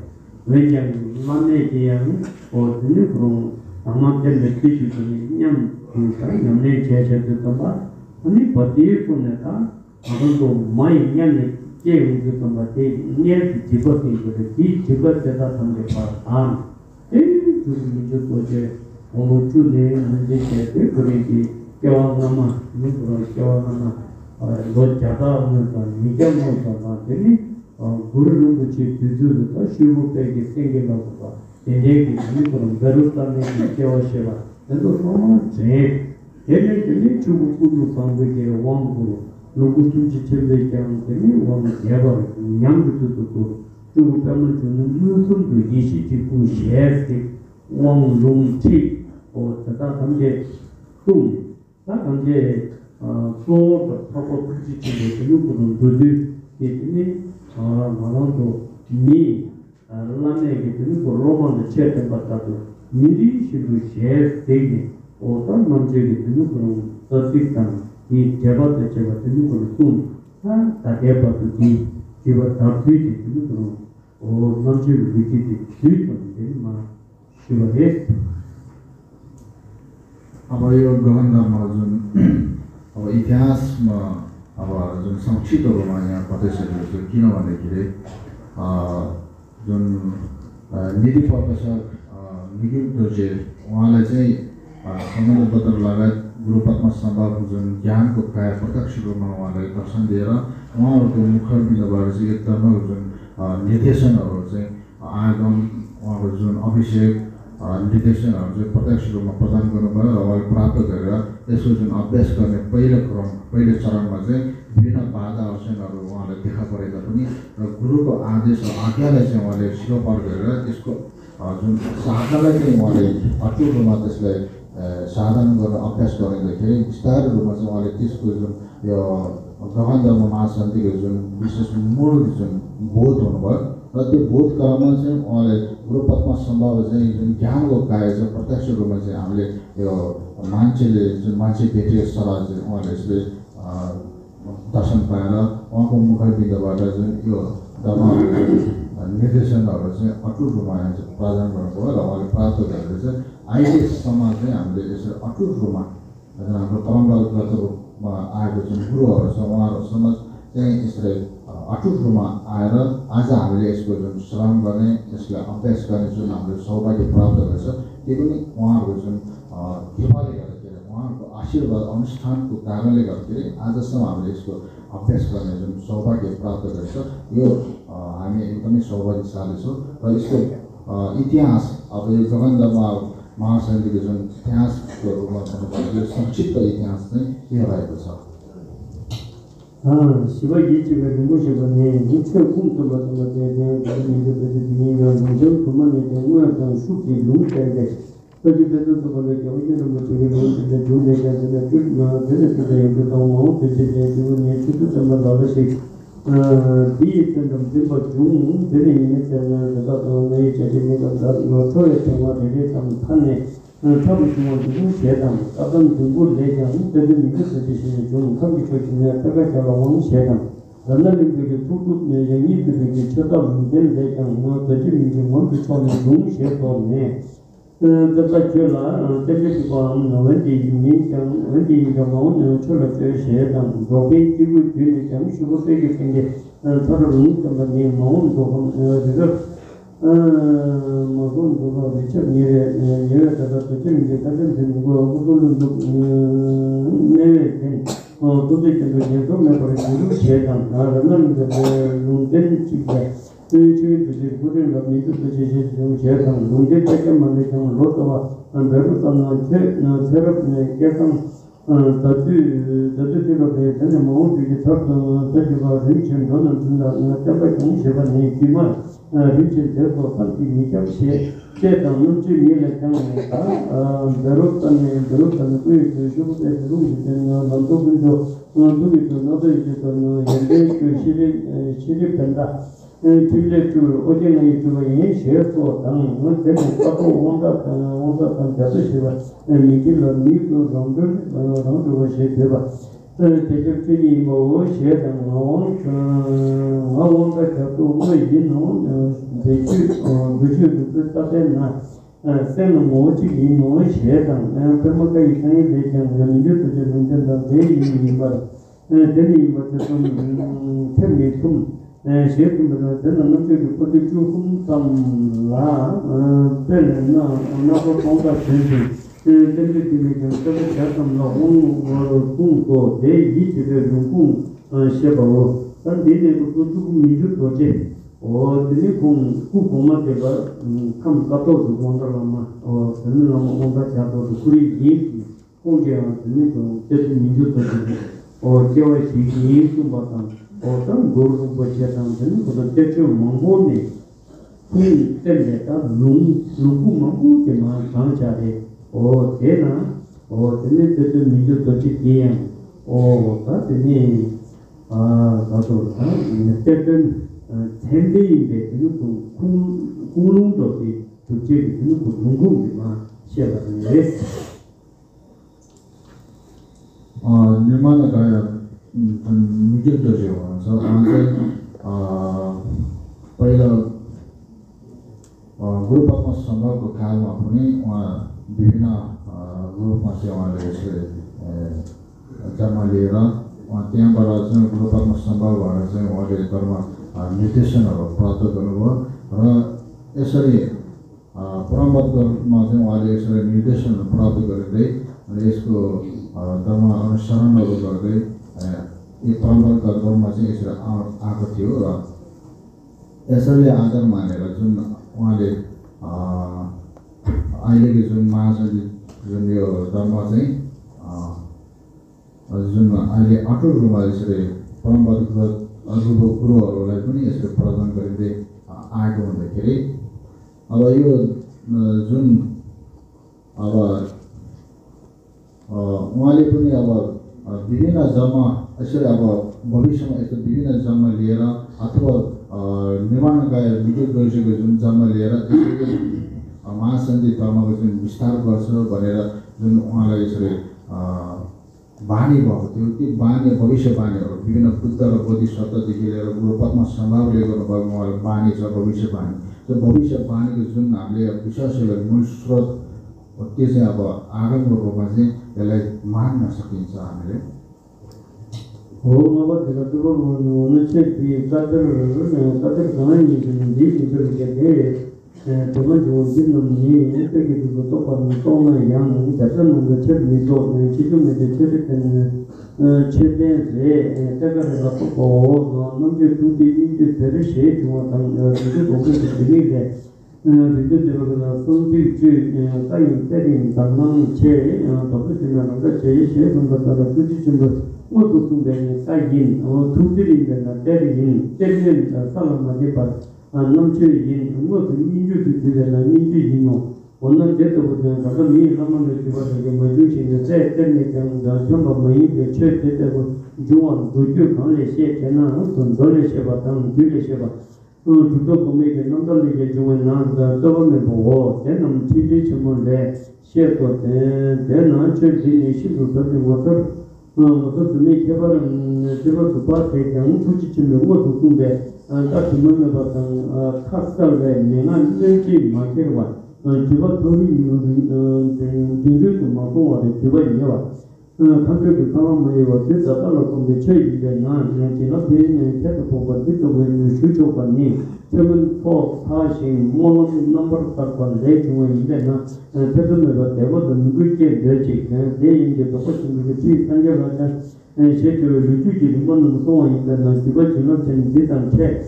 A: 왜냐면 만내 기한 되니 그런 아마들 느끼시더니 냠 냠내 제제도 봐 아니 버디 보내다 아무도 많이 냠내 제우도 좀 봐대 녀 집어서 이 집어서다 담게 봐 그 뭐제 오늘 주에 문제 제대 그러기 겨와나마 이거 겨와나마 로자다 오늘도 이게 뭐가 되니 구르는 것이 뒤주도 쉬우게 생겨나고 봐 얘기 이거는 베르타네 겨와셔라 그래서 정말 제 얘네들이 주국구도 상부게 왕구로 로고tum 지체를 얘기하는 왕 개발 냠도 주국 때문에 주는 유선도 이시티고 셰스 왕롱티 다다 담게 다 담게 또 하고 부지치고 요거는 도들 이니 말한도 니 라네게 되는 로만의 체험 받다도 미리 시도 셰스 되게 어떤 문제가 되는 그런 서식당 이 개발대 제가 되는 그런 다 개발도 이 개발 다 되게 되는 그런 문제를 느끼지 되는 말
B: अब यो गहनमा जुन अब इतिहासमा अब जुन संक्षिप्तमा यहाँ बताइसकेको छु किनभनेखेरि जुन निधि प्रकाशक निखिल दोर्जे उहाँले चाहिँ सङ्गत पत्र लगायत गुरुपत्मा सम्भाव जुन ज्ञानको काय प्रत्यक्ष रूपमा उहाँले दर्शन दिएर उहाँहरूको मुखबिन्दबाट चाहिँ एकदमै जुन निर्देशनहरू चाहिँ आगम उहाँको जुन अभिषेक निर्देशनहरू चाहिँ प्रत्यक्ष रूपमा प्रदान गर्नुभयो र उहाँले प्राप्त गरेर यसको जुन अभ्यास गर्ने पहिलो चरणमा चाहिँ विभिन्न बाधा अडचनहरू उहाँले देखा परेका पनि र गुरुको आदेश र आज्ञालाई चाहिँ उहाँले शिरोपार गरेर यसको जुन साधनालाई चाहिँ उहाँले अटुट रूपमा त्यसलाई साधन गरेर अभ्यास गर्दाखेरि विस्तार रूपमा चाहिँ उहाँले त्यसको जुन यो गहन धर्म महासन्धिको जुन विशेष मूल जुन बोध हुनुभयो र त्यो बोध क्रममा चाहिँ उहाँले गुरुपत्मा सम्भव चाहिँ जुन ज्ञानको कार्य चाहिँ प्रत्यक्ष रूपमा चाहिँ हामीले यो मान्छेले जुन मान्छे भेटेको सल्लाह चाहिँ उहाँले यसले दर्शन पाएर उहाँको मुखबिन्दबाट जुन यो धर्म निर्देशनहरू चाहिँ अटुट रूपमा प्रदान गर्नुभयो र उहाँले प्राप्त गरेर चाहिँ अहिलेसम्म चाहिँ हामीले यसरी अटुट रूपमा जुन हाम्रो परम्परागत रूपमा आएको जुन गुरुहरू छ उहाँहरूसँग चाहिँ यसरी अटुट रूपमा आएर आज हामीले यसको जुन श्रवण गर्ने यसलाई अभ्यास गर्ने जुन हामीले सौभाग्य प्राप्त गर्छ त्यो पनि उहाँहरूको जुन कृपाले गर्दाखेरि उहाँहरूको आशीर्वाद अनुष्ठानको कारणले गर्दाखेरि आजसम्म हामीले यसको अभ्यास गर्ने जुन सौभाग्य प्राप्त गर्छ यो हामी एकदमै सौभाग्यशाली छौँ र यसको इतिहास अब यो जगन्दामा महासन्धिको जुन इतिहासको रूपमा भन्नुपर्दा यो संक्षिप्त इतिहास चाहिँ यो रहेको छ
A: शिवाजी जी का मुझे बने मुझे घूम तो बताते हैं कि ये तो ये मुझे तुम्हारे जंगल का सुखी लूट है तो जब तो बोले कि वो जो मुझे जो जो ले जाते हैं जो मेरे से ये बताऊं हूं तो जो ये छोटे से मतलब से भी एकदम दिन पर जो दिन ये चलना तो नहीं चाहिए नहीं तो थोड़े से हमारे हम थाने 처음 중앙도 세당, 어떤 중국 내장, 그들이 미국에서 지시는 중 컴퓨터기나 특별자원 세당, 전남민족의 투투 내장이 그들이 쳐다보는 내장, 뭐 그들이 뭔지 처음에 중 세도네. 그다지라 대표가 원디 민장, 원디 경우는 철학의 세당, 로빈 기부 되는 수고되게 생긴 서로는 좀내 마음도 그거 뭐건 그거 미처 예에다가 또 이제 다른 거 그걸로 내는 도대체 그 매버리고 제단 나는 그 논된 집에 그 집에 그들 미도 제시 좀 제단 논된 때만 좀 로또와 배우던 새롭게 계속 다들 되는 마음 되게 더 되게 리ችን 너는 준다 내가 정시가 내 기만 리ችን 되고 한기 미적시 제단 눈치를 당하니까 배웠던 그 주부의 들으면 남도군도 너도 이제 또 연대 그 시립된다 필레줄 어제는 주거에 쉐도 당 때문에 또 온다 대서시가 미길로 미도 정도 쉐되바 대적들이 뭐 쉐당 온다 또 뭐이는 대주 그주 따대나 쌤은 뭐지 뭐 쉐당 그러니까 이상이 되잖아 민주도 좀 된다 대리인 말 대리인 좀 태미 좀 शेखुंडा तेरे नंबर के ऊपर जो हम तमला पहले ना को कौनसा चीज़ तेरे के लिए जो तेरे क्या तमला को दे ये चीज़ें लोगों शेबाओ तन दे तो जो मिलते तो जे और तेरे को मत देगा कम काटो जो कौनसा लामा और तेरे लामा कौनसा चाहतो तो पूरी ये कौन क्या तेरे तो तेरे मिलते तो जे और क्या है ये तो बात 어떤 고르고 버티었다는 것은 대체 뭔고네 이 때문에다 누구 뭔고게만 강자래 대나 때문에 미주 도치기에 다들이 나도 때는 템베인데 그 공룡도 도치기 그 궁금이만 시작하는데
B: निर्माण कार्य मिडिल दर्जे हो छ पहिला गुरुपात्मा सङ्घको कालमा पनि उहाँ विभिन्न रूपमा चाहिँ उहाँले यसले जन्म लिएर उहाँ त्यहाँबाट चाहिँ गुरुपात्मा सङ्घबाट चाहिँ उहाँले धर्म निर्देशनहरू प्राप्त गर्नुभयो र यसरी परम्परामा चाहिँ उहाँले यसरी निर्देशनहरू प्राप्त गर्दै अनि यसको धर्म अनुसरणहरू गर्दै यो परम्परागत धर्ममा चाहिँ यसरी आएको थियो र यसैले आधार मानेर जुन उहाँले अहिलेको जुन महासन्धि जुन यो धर्म चाहिँ जुन अहिले अटुट रूपमा यसरी परम्परागत गुरुहरूलाई पनि यसरी प्रदान गरिँदै आएको हुँदाखेरि अब यो जुन अब उहाँले पनि अब विभिन्न जन्म यसरी अब भविष्यमा यस्तो विभिन्न जन्म लिएर अथवा निर्माणका मिडिल दर्जेको जुन जन्म लिएर महासन्धि धर्मको जुन विस्तार गर्छ भनेर जुन उहाँलाई यसरी बानी भएको थियो त्यो बानी भविष्य बानीहरू विभिन्न बुद्ध र बोधिसत्वदेखि लिएर गुरुपात्मा सम्भावले गर्नुभएको उहाँलाई बानी छ भविष्य बानी त्यो भविष्य बानीको जुन हामीले विश्वासलाई मूल स्रोत त्यो चाहिँ अब आगमको रूपमा चाहिँ यसलाई मान्न सकिन्छ हामीले
A: अब कदर कहानी 저번 주는 되게 그것도 또는 양 자전거 처리도 지금의 처리는 최대의 대가를 갖고 남들 두디 인지 대르시 중앙당 이제 고객들이 비디오가 손질주 가인 때린 당당 제 도시는 제 제품 같은 굳이 좀 모두 순간에 가인 두들인데 때리는 사람만이 봐 남주인 모두 민주주의 되는 민주주의노 오늘 때부터 가서 미라만 주바게 모두신의 때때에 전부 모임에 최대되고 중앙 도주 관리시 전화 돈돌이 세바당 규례 세바 주도 공매게 남달리게 중에 나한테 떠오르는 보고 대남 TV 주문에 시에도 대남 최진이 시도되는 것을 모두 준비 개발은 제가 두바세 장 주치는 모두 준비 딱 주문에 봤던 카스터의 명한 일지 마케와 주바 도리 주주도 마고와의 주바이와 한국의 상황에 와서 자살로 체이된 난 지나 비행의 캐릭터가 뒤쪽에 수조관이 최근 사신 모노 넘버 사건 레중에 나 대전에서 대부분 누구께 되지 대인게 똑같은 게 산적하다 제대로 루주지 리본은 소원이나 주가 지나친 지단체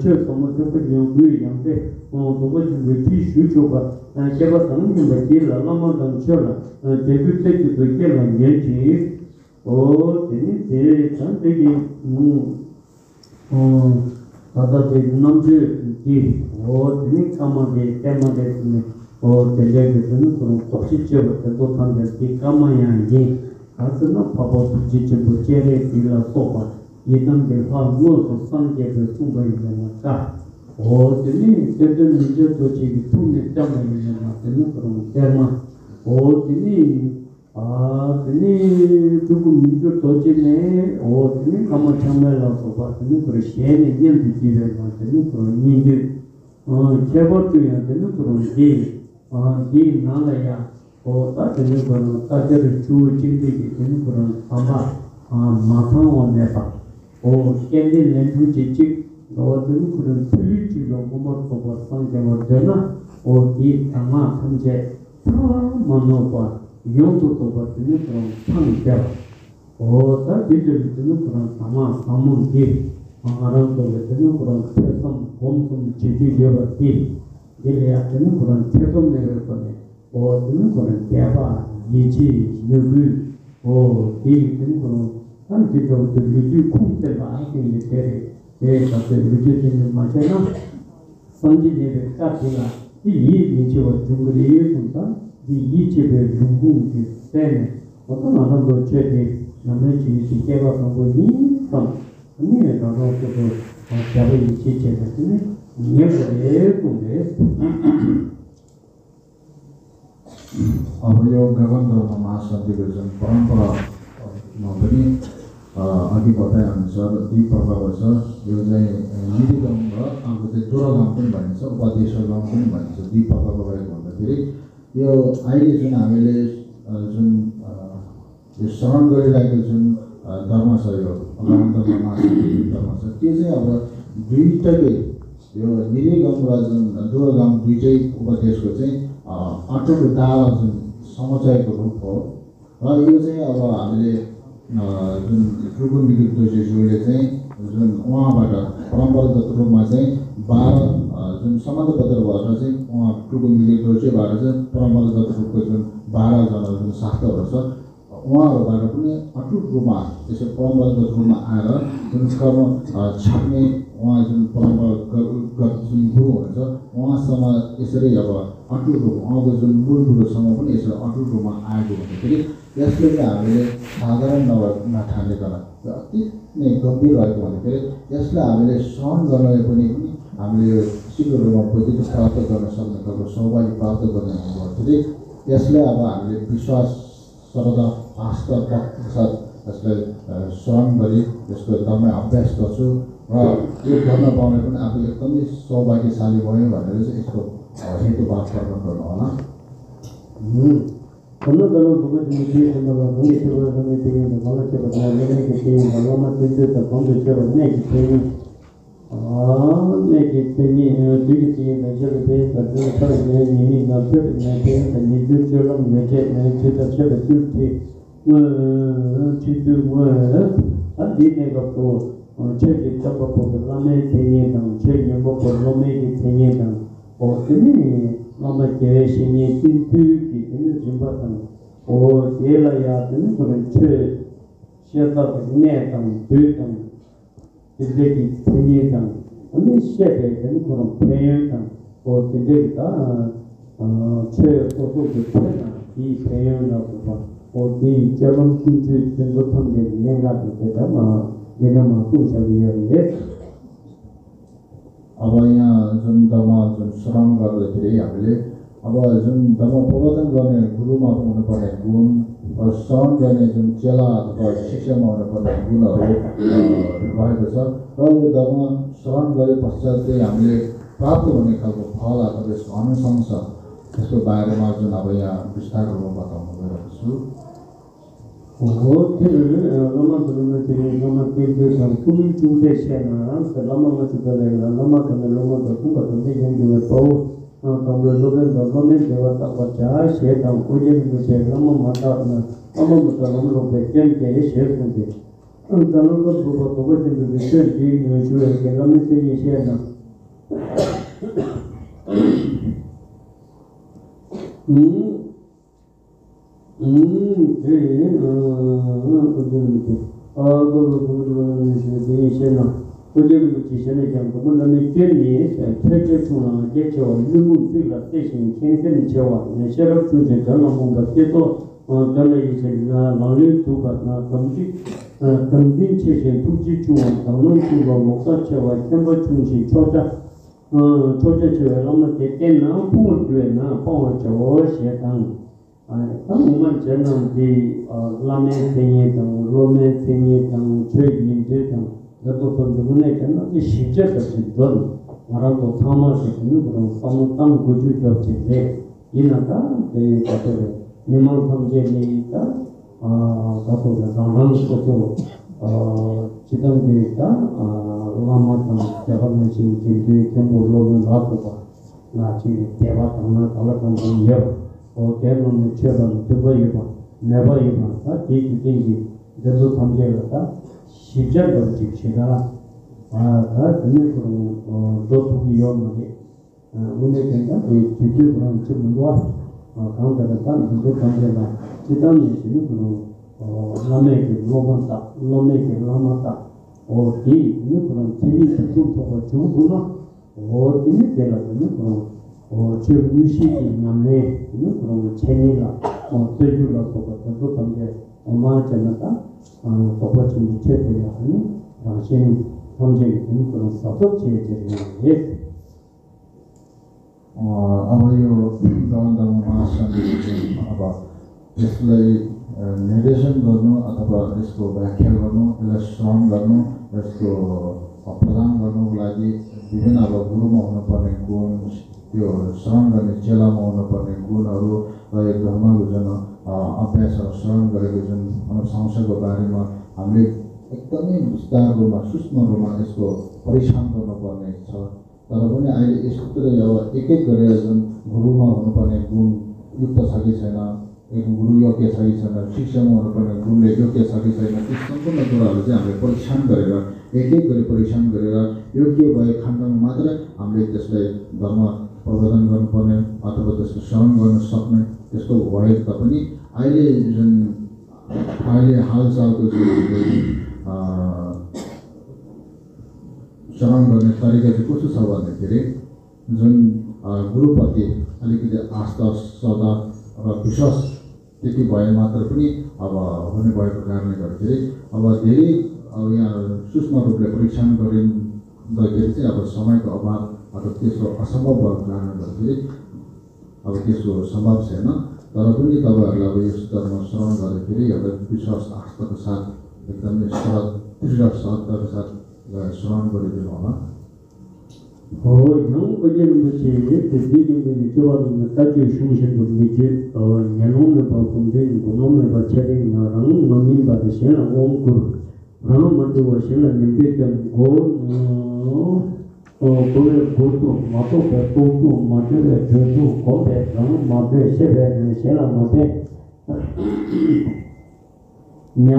A: 최소모 조건 연구의 양대 도거지 루지 수조가 제가 상임의 길을 넘어던 처럼 대규택도 있게만 예지 되니 제 전대기 다다제 남주기 되니 까마게 때마게 대대기는 그런 혹시죠 또 탄데 까마야지 가서는 바보 지지부 제레 빌라 소바 예담게 화무도 상계를 숨어있으니까 어디니 때든 이제 도지기 통에 때문에 나타나는 그런 때만 어디니 되니 조금 민주 도지네 어디니 가만 참여라서 봤더니 그런 시에는 연기 집에 나타나는 그런 인지 개발도야 되는 그런 게 나라야 따뜻한 그런 따뜻한 주진들이 되는 그런 아마 마상원에서 깨진 렌트지직 어떤 그런 틀리지로 고맙고 상경을 되나 이 아마 현재 사만호과 용도도 같은 그런 상경 따뜻히 되는 그런 아마 사문기 알아도 되는 그런 태성 범성 제지력이 이래야 되는 그런 태동 내를 거네 어떤 그런 대화 예지 누구 되는 그런 한지도 루지 콩대가 하긴 되게 그래서 루지는 맞잖아 선지제를 까지가 이 민지와 중국의 분다 이 집의 중국이 때문에 어떤 하나도 최대 남의 지위 개발한 거니 아니면 나도 자본이 지체되는 이해를 공부해
B: यो गगनधर्म महासन्धिको जुन परम्परामा पनि अघि बताए अनुसार दुई प्रकारको छ यो चाहिँ निरीगम र अर्को चाहिँ जोरगम पनि भनिन्छ उपदेशगम पनि भनिन्छ दुई प्रकारको रहेको भन्दाखेरि यो अहिले जुन हामीले जुन यो श्रवण गरिरहेको जुन धर्म छ यो गगनधर्म महासन्धि धर्म छ त्यो चाहिँ अब दुईटैकै यो निरीगम र जुन जोरगम दुईटै उपदेशको चाहिँ अटुट डाला जुन समुचायको रूप हो र यो चाहिँ अब हामीले जुन रुकुन मिलिक दोषीज्यूले चाहिँ जुन उहाँबाट परम्परागत रूपमा चाहिँ 12 जुन सम्बन्धपत्र भएर चाहिँ उहाँ रुकुन मिलिक दोषीबाट चाहिँ परम्परागत रूपको जुन 12 जना जुन शास्त्रहरू छ उहाँहरूबाट पनि अटुट रूपमा त्यसै परम्परागत रूपमा आएर जुन कर्म छाप्ने उहाँ जुन परम्परागत जुन गुरु हुनुहुन्छ उहाँसँग यसरी अब अटुट रूप उहाँको जुन मूल गुरुसँग पनि यसरी अटुट रूपमा आएको भन्दाखेरि यसले चाहिँ हामीले साधारण नठानेकन अति नै गम्भीर भएको भन्दाखेरि यसलाई हामीले सहन गर्नले पनि हामीले यो शीघ्र रूपमा बुद्धि प्राप्त गर्न सक्ने खालको सौभाग्य प्राप्त गर्ने भन्दाखेरि यसलाई अब हामीले विश्वास श्रद्धा आस्थाका साथ यसलाई सहन गरी यसको एकदमै अभ्यास गर्छु र यो गर्न पाउने पनि आफू एकदमै सौभाग्यशाली भयो भनेर चाहिँ यसको हेतुवाद प्रकट गर्नु होला
A: 건너가는 부분이 뒤에서가 공개적으로 정해진 걸로 제가 내게 되는 걸로만 뜻을 더 공개적으로 내기 때문에 내게 되니 되게 내가 배다 저를 내니 나 저를 내게 내주 저런 내게 내주다 저를 줄게 뭐 지도 뭐 내가 또 저기 잡고 라메 되니까 저기 뭐 라메 되니까 어떻게 아마 계신이 진투기 되는 좀 봤던 제라야 되는 그런 저 시작하고 내당 들당 이렇게 되니까 언니 시작해 되는 그런 배열당 되니까 최고도 이 배열하고 봐 어디 저런 군주 전도통제 내가 되다 내가 부셔리에
B: 아바야 좀 담아 좀 수랑 가르쳐 드려야 할 अब जुन धर्म प्रवर्तन गर्ने गुरुमा हुनुपर्ने गुण श्रवण गर्ने जुन चेला अथवा शिक्षामा हुनुपर्ने गुणहरू रहेको छ र यो धर्म श्रवण गरे पश्चात चाहिँ हामीले प्राप्त हुने खालको फल अथवा यसको अनुसंग छ त्यसको बारेमा जुन अब यहाँ विस्तार रूपमा बताउन गइरहेको छु अब यो गवन्दामा अब यसलाई निर्देशन गर्नु अथवा यसको व्याख्या गर्नु यसलाई श्रवण गर्नु यसको प्रदान गर्नुको लागि विभिन्न अब गुरुमा हुनुपर्ने गुण त्यो श्रवण गर्ने चेलामा हुनुपर्ने गुणहरू र यो धर्मको जुन अभ्यासहरू श्रवण गरेको जुन अनुशंसाको बारेमा हामीले एकदमै विस्तार रूपमा सूक्ष्म रूपमा यसको परीक्षण गर्नुपर्ने छ तर पनि अहिले यसको अब एक एक गरेर जुन गुरुमा हुनुपर्ने गुण युक्त छ कि छैन एक गुरु योग्य छ कि छैन शिक्षामा हुनुपर्ने गुणले योग्य छ कि छैन ती सम्पूर्ण कुराहरू चाहिँ हामीले परीक्षण गरेर एक एक गरी परीक्षण गरेर योग्य भए खण्डमा मात्र हामीले त्यसलाई धर्म प्रवर्तन गर्नुपर्ने अथवा त्यसको श्रवण गर्न सक्ने त्यस्तो भए तापनि अहिले जुन अहिले हालसालको जुन श्रवण गर्ने तरिका चाहिँ कस्तो छ भन्दाखेरि जुन गुरुप्रति अलिकति आस्था श्रद्धा र विश्वास त्यति भए मात्र पनि अब हुने भएको कारणले गर्दाखेरि अब धेरै अब यहाँ सूक्ष्म रूपले परीक्षण गरिँदाखेरि चाहिँ अब समयको अभाव अथवा त्यसको असम्भव भएको कारणले गर्दाखेरि अब त्यसको सम्भव छैन तर पनि तपाईँहरूलाई अब यस धर्म श्रवण गर्दाखेरि एउटा विश्वास आस्थाको साथ एकदमै दृढ श्रद्धाको साथ श्रवण गरिदिनु होला
A: 고를 고도 마토가 도도 마저에 저도 고대 랑 마저에 세베 세라 마토 냠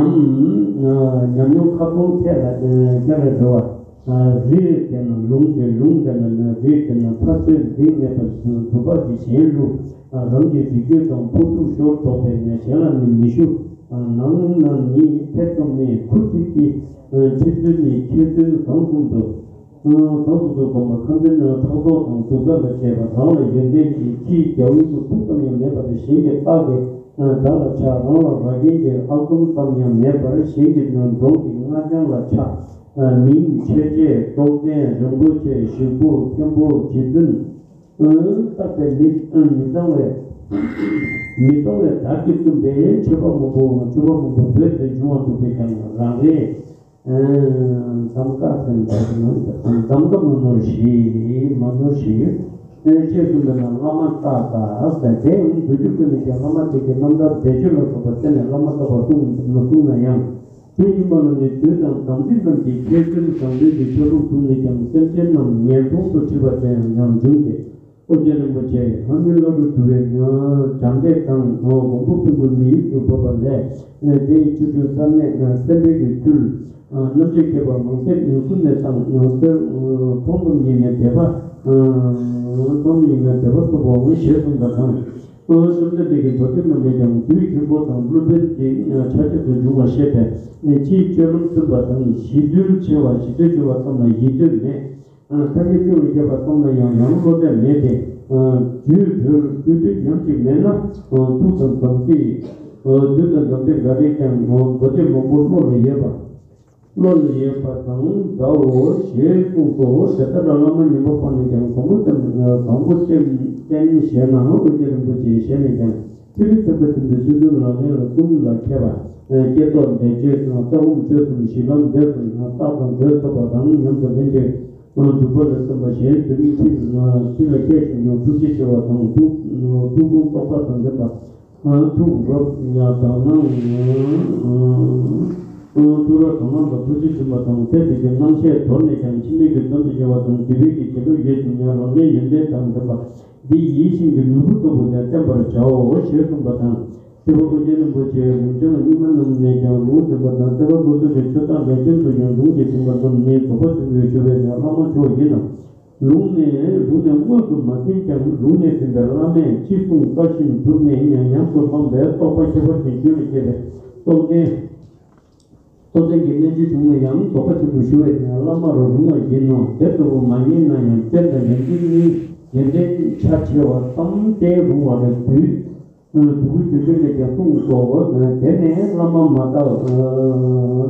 A: 카본 테라 게르 좋아 리르케는 룽데는 리르케는 파트 딩네 버스 도바지 제루 런지 비교동 포토 쇼토페네 셀라니 미슈 나는니 테토니 쿠티키 지드니 키드 상품도 상품도 como 컨텐츠 타고 도가가 제가 나오는 연대기 키 교육도 부터면 내가 신경 빠게 다가 차로 가게게 알금 담면 내가 신경은 로기 나장라 차 민체제 동대 정보제 시부 경보 지든 딱에 미동에 다기도 배 저거 배에 중앙도 배잖아 라게 담가선 담가면시 제주도는 라마타가 아스테 부주근이 라마티게 남다 대주로 버튼 라마타가 누구나야 주님만은 주던 담진던지 계획을 상대히 저로 분리경 센터는 예동도 집어대는 연주게 어제는 뭐제 한일로도 두에는 장대강 공부분도 미육도 법인데 제 주주 산내 세력이 줄 넘치게봐 몽세 군내 땅 통분님의 대박 통분님의 대박도 보고 시험도 somdedige totemno legam tui kirbotan blubeti chachetu juga shepe chi chelum subatan shidur chewa tamna yidur me kaje tu ligaba tamna yang lode mede ju yanti mena tu tamti gari kan bote mongol yeba lol yeba tang dao she ko setaralama nibo pani kan komutem ten shena ujerum buji shena kan tibi tabatin judu lane tum la keba keto deje taum jetum shilam jetum taam jeto badang yam deje jubal sama she tibi tibi ke no buji chewa tang tu gu papa tang deba tu rob ya tang tu라 도망가 부지 좀 받은 때에 남세 돈에 간 친구들 돈이 왔던 기획이 제대로 예준냐로네 연대 당도 이 20개 누구도 보다 템버 자오 시험 받은 대부분은 뭐지 문제는 이만은 내가 모두 받은 대로 모두 저다 매진도 연구에 좀 받은 네 도버도 주변에 아마 좋이는 룬네 뭐그 마티가 룬네 생각하면 지금 같이 돈에 양양도 방배 또 빠져버 되게 또네 tote geleji tunga yang topa chibu shuwe lama runga yino teto mayin na yang teta yende chachiwa tam te runga le tugu chibele kya tung sowa tene lama mata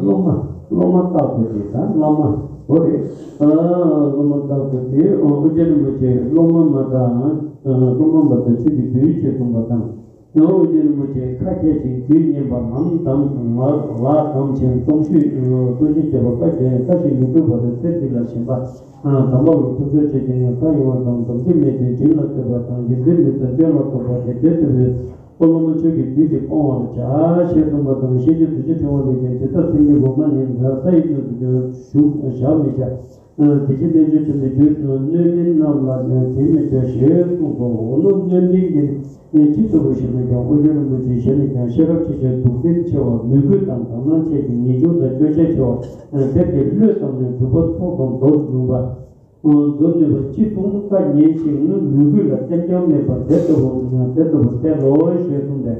A: lama ta pete ta lama ore lama ta pete ujenu meche lama mata chibi tuyu che tunga tang no ujenu meche kake chi gyunye ba nam tam la tam chen tongshu tuji che ba kashi yudu ba de teti la shenpa tamba lu tuju che jenye kayiwa tam tamdi meche jina te ba tam yindi nita jena to ba de teti de oloma choki tuji kongwa na cha she tamba tam she je tuji chongwa de jen cheta singi goma nina sayi tu shu shao ni cha tiki denju chende gyudu nini namla timi che she tu ko ono nini chito boshinaga ujuru buji shenika sherab chiche tukdin chewa mugu tam tamna cheki nijo da joche chewa teke lu tamne dhubat thokam dod nuba dod nuba chitung ka nyeshing mugu la tenjam neba deto ho te loe shetunde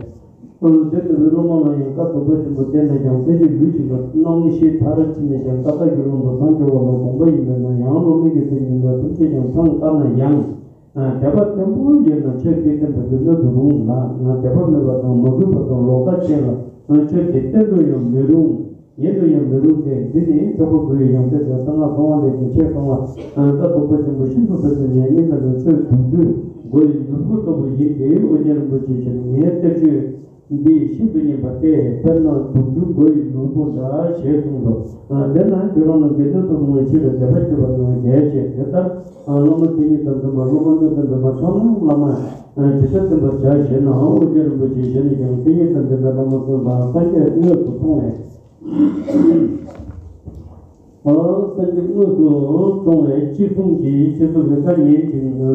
A: deto viroma la yanka tobati butena jang teji buji la nami she tharachine jang kata gyurumba sankewa la gomba imena yang lomi gitini nga tuche jang sang kana yang 대박 tempoyena cheki tempo durung na 대박 내가 먹을 것도 로가체나 cheki 때도요 메롱 얘도요 메롱데 되니 저거 그 영대서 상가 동안에 체크와 또 똑같이 무슨도 되는 얘기가 저 두두 거의 누구도 뭐 얘기 오늘 뭐 지금 얘때주 이 신분이 밖에 별로 두두 거의 누구다 제공도 내가 그러는 게도 뭐 지를 대박적으로 해야지 됐다 너무 재밌어서 로만도 좀 라마 지금 뭐 자신은 오늘 뭐 지신이 좀 재밌었는데 너무 그 바깥에 이거 통해 甚至我个中外季风季就是那个年轻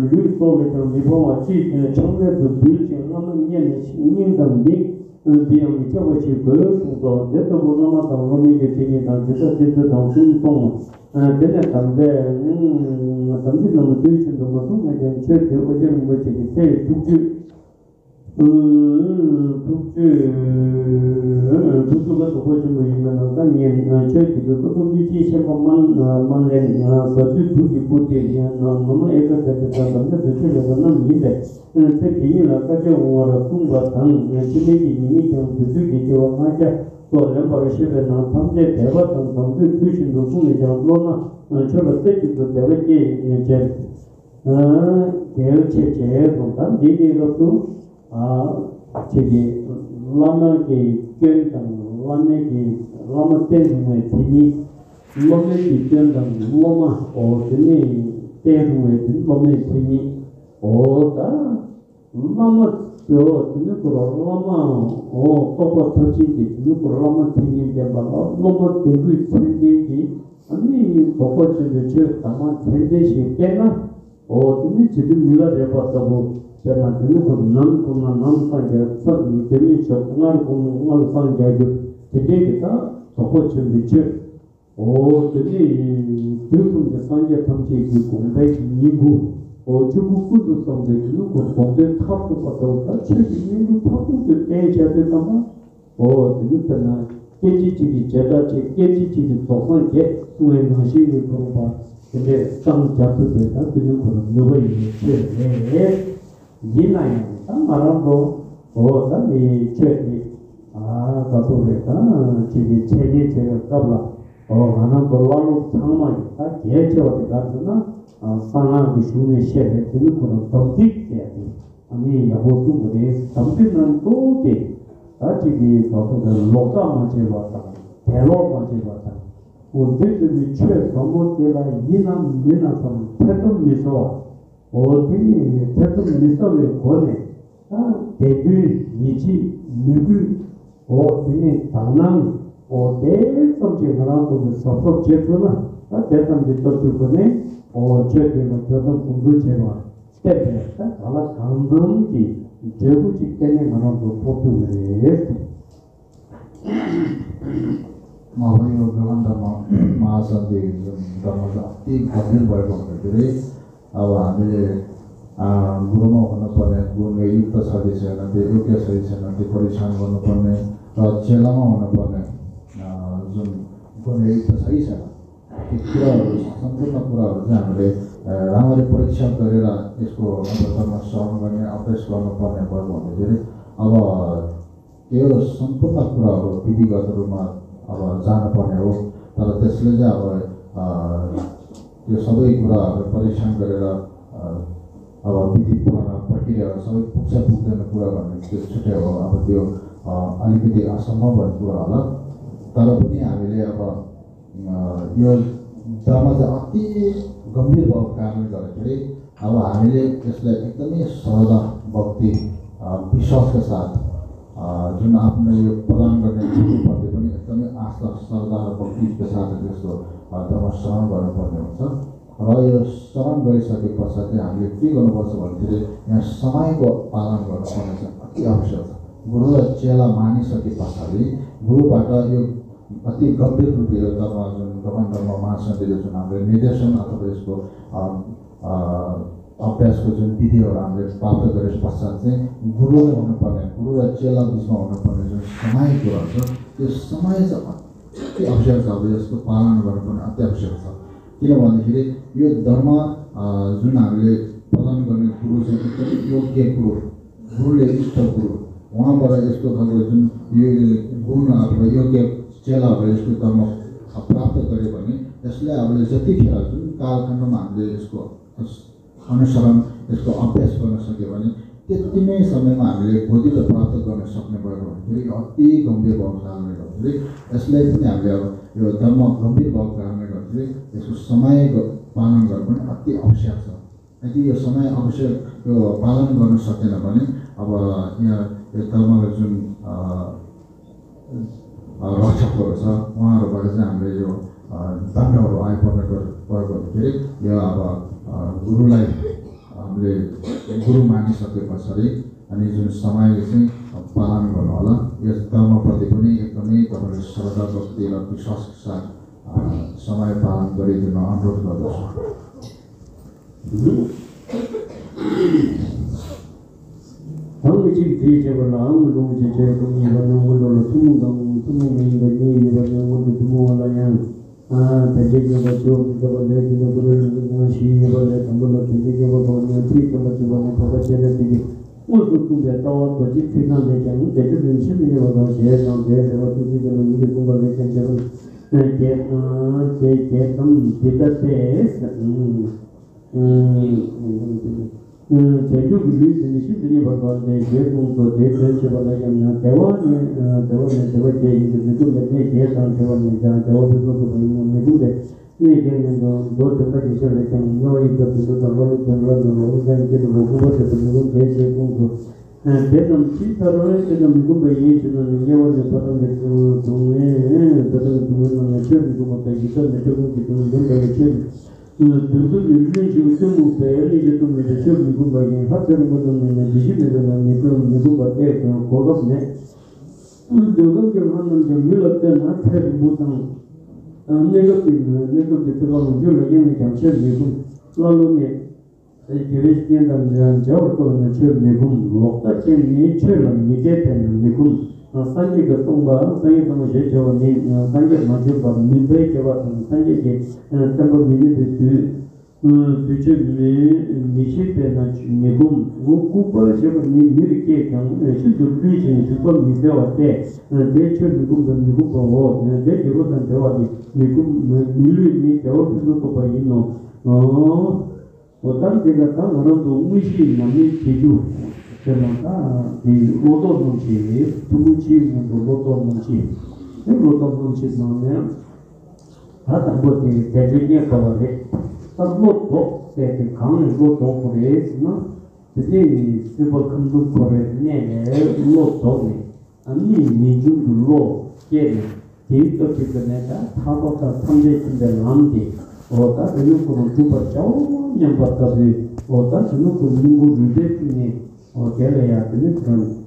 A: 绿色的东西，我去从来是不行，我们年轻人的这样的叫我去各工作，这都不那么当我们的经验上，就是当工作，现在咱们咱们那么对称那么重那个确实我觉得我这个在出去。出个社会这么一个那个年，这个各种的这些慢来，所以出去不对的，我们一个咱们出去了，那没得，这第一了，这就我的中国城，这边的你讲出去的就我家，做人保现在呢，他们在台湾等对推行的工业讲说呢，除了这就是台湾这，这种咱这个都。这个那么的捐赠，那么电动的提议，那么的捐赠，那么这里电动的那么提议，那么这个那么包括投资的那么提议的吧，那么这个前提的，你包括这个咱们前提是对吗？这里这个米了的吧，这不。Jangan dulu nam saja, demi cakap ngal saja je. Jadi kita support cembicer. Jadi dulu saja tamci itu komplek ibu. Cukup kudu sampai dulu komplek tapu atau cek ibu tapu tu jadi sama. Jadi kena keji jaga cek keji sopan ke tuan nasi itu berubah. Jadi sang jatuh kita dulu kalau nuai cek. Gimana? Marahlo, tadi cekik, kalau kita cekik cekik kabla, anak berlalu sama kita kecil kita tu sangat bisune share itu kurang penting jadi. Ani ya waktu ini sampai nanti deh, cekik kalau lokal macam apa, teror macam apa, untuk itu cekik kamu telah ina sama terus misal. 어디 대통 리서를 보내 대규 이지 누구 어디 당남 대통령 하나도 접속 제도나 대통령 리서를 보내 제도는 저도 공부 제도 스텝에서 하나 강동기 제도 직전에 하나도 보통을
B: Mahayo Gavandama Mahasadi Dhammaja Ati Gavir Bhaiko अब हामीले गुरुमा हुनुपर्ने गुरुले युक्त सही छैन त्यो योग्य सही छैन त्यो परिश्रम गर्नुपर्ने र चेलामा हुनुपर्ने जुन गुरुले युक्त सही छैन त्यो कुराहरू सम्पूर्ण कुराहरू चाहिँ हामीले राम्ररी परीक्षा गरेर यसको अवधारणा सहन गर्ने अभ्यास गर्नुपर्ने भयो भन्दाखेरि अब यो सम्पूर्ण कुराहरू विधिगत रूपमा अब जानुपर्ने हो तर त्यसले चाहिँ अब यो सबै कुराहरू परीक्षण गरेर अब विधि प्रक्रिया सबै पुग्छ पुग्दैन कुरा भन्ने त्यो छुट्टै हो अब त्यो अलिकति असम्भव भन्ने कुरा होला तर पनि हामीले अब यो धर्म चाहिँ अति गम्भीर भएको कारणले गर्दाखेरि अब हामीले यसलाई एकदमै श्रद्धा भक्ति विश्वासका साथ जुन आफ्नो यो प्रदान गर्ने गुरुप्रति पनि एकदमै आस्था श्रद्धा र भक्तिका साथ यसको धर्म श्रवण गर्नुपर्ने हुन्छ र यो श्रवण गरिसके पश्चात चाहिँ हामीले के गर्नुपर्छ भन्दाखेरि यहाँ समयको पालन गर्नुपर्ने चाहिँ अति आवश्यक छ गुरु र चेला मानिसके पछाडि गुरुबाट यो अति गम्भीर रूपले यो धर्म जुन गभर्नर महासन्धिले जुन हामीले निर्देशन अथवा यसको अभ्यासको जुन विधिहरू हामीले प्राप्त गरे पश्चात चाहिँ गुरुले हुनुपर्ने गुरु र चेला बिचमा हुनुपर्ने जुन समय कुरा छ त्यो समय चाहिँ अति आवश्यक छ अब यसको पालन गर्नुपर्ने अति आवश्यक छ किनभन्दाखेरि यो धर्म जुन हामीले प्रदान गर्ने गुरु चाहिँ एकदमै योग्य गुरु गुरुले इष्ट गुरु उहाँबाट यस्तो खालको जुन यो गुण अथवा योग्य चेलाहरूले यसको धर्म प्राप्त गरे भने यसले हामीले जतिखेर जुन कालखण्डमा हामीले यसको अनुसरण यसको अभ्यास गर्न सक्यो भने त्यति नै समयमा हामीले बोधित्व प्राप्त गर्न सक्ने भयो भन्दाखेरि अति गम्भीर भएको कारणले गर्दाखेरि यसलाई पनि हामीले अब यो धर्म गम्भीर भएको कारणले गर्दाखेरि यसको समय पालन गर्नु पनि अति आवश्यक छ यदि यो समय आवश्यक यो पालन गर्न सकेन भने अब यहाँ यो धर्मको जुन रक्षकहरू छ उहाँहरूबाट चाहिँ हामीले यो दण्डहरू आइपर्ने गएको हुँदाखेरि यो अब गुरुलाई हामीले गुरु मानिसके पछाडि अनि जुन समयले चाहिँ पालन गर्नु होला यस धर्मप्रति पनि एकदमै तपाईँले श्रद्धा भक्ति र विश्वासका साथ समय पालन गरिदिन अनुरोध गर्दछु
A: Hang chi tri che ba lang lu che che ku ni ba no lo lo tu mu ni ba ni ba no wo tu mu la yang ta je ke ba jo ke ba le ke ba le na shi ba le ta ba le ke ba ba ni tri ke ba ju ba na ba che le ke wo tu tu de ta wa ba ji ke na le ke ni de de shi ni ba ba che na de de ba tu ji ke ni ke ku ba le ke che ke tam de ta te Teju gulu nishi dini bhagwan de je kum to de che bala yamna dewa ne dewa je ni tu le je san dewa ni ja dewa de ko ni ne du de ni ke ne do de ta ki le kan yo I to to to ro de ro da je de ko ko de ni je kum to de tam chi ta ro de tam kum be ye che na ni yo de ta de to ne ta de to ne che ni ko ta ki ta ne to ko ki to de che Duduk duduk juga mubel itu tu mereka juga bagi hati mereka ni jadi mereka ni tu bagi korban ni. Duduk jangan menjadi lekter hati bukan. Negatif kalau juga yang macam ni lalu ni Kristian dan Jawa kalau macam ni lokasi ni celah ni kita ni Sanjay Gatumba, Sanjay Kamashe Jawa ni, Sanjay Majuba, Mumbai Jawa, Sanjay ke tempat ini tujuh nishi pernah nyegum, Kupa Jawa ni mirike yang sudah tujuh juga misawa te, dia nyegum dan nyegum bawa, dia Jawa dan Jawa ni nyegum milu ni Jawa itu apa ini? Orang tidak tahu orang tu mesti nami tujuh. Kenapa di rotor nunci, tumuci untuk rotor nunci. Ini rotor nunci namanya. Ada buat di jadinya kalau deh, terrotor, jadi kami rotor korea, na. Jadi sebab kami korea ni, rotor ni, ani minjum dulu, jadi kita ni dah, thapa tak sampai sampai lamdi. Otak ini kurang cuba jauh yang bertabi. Otak ini kurang minggu ribet ni. Okey ya, ini kan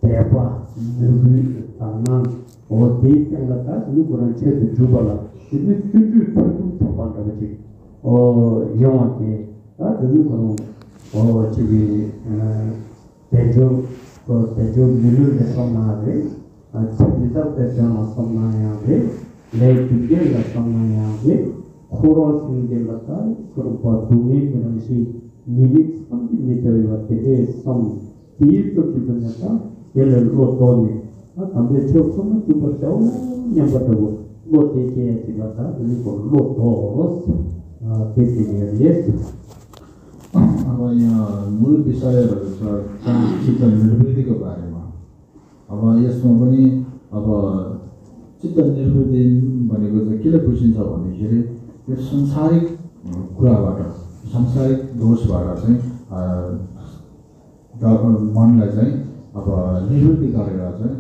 A: siapa negeri tanah, desa yang lekat ini kurang cerita juga lah. Ini tujuh tempat terbaik. Yang ada, ini kan jadi tejo milu sama ada, cerita tejo sama ada, lagi juga sama ada, khoros ini lekat, kurang dunia kurang si Nibik sampai mencari waktu sam tiap kita nyata jalan rotor ni, sampai cukup cuma jauh yang bertahu, rotor ke kita ini pun rotor, kita ni yes.
B: अब यहाँ मूल विषयहरू छ चित्त निर्वृत्तिको बारेमा अब यसमा पनि अब चित्त निर्वृत्ति भनेको चाहिँ के बुझिन्छ भन्दाखेरि यो संसारिक कुराबाट सांसारिक दोषबाट चाहिँ मनलाई चाहिँ अब निवृत्ति गरेर चाहिँ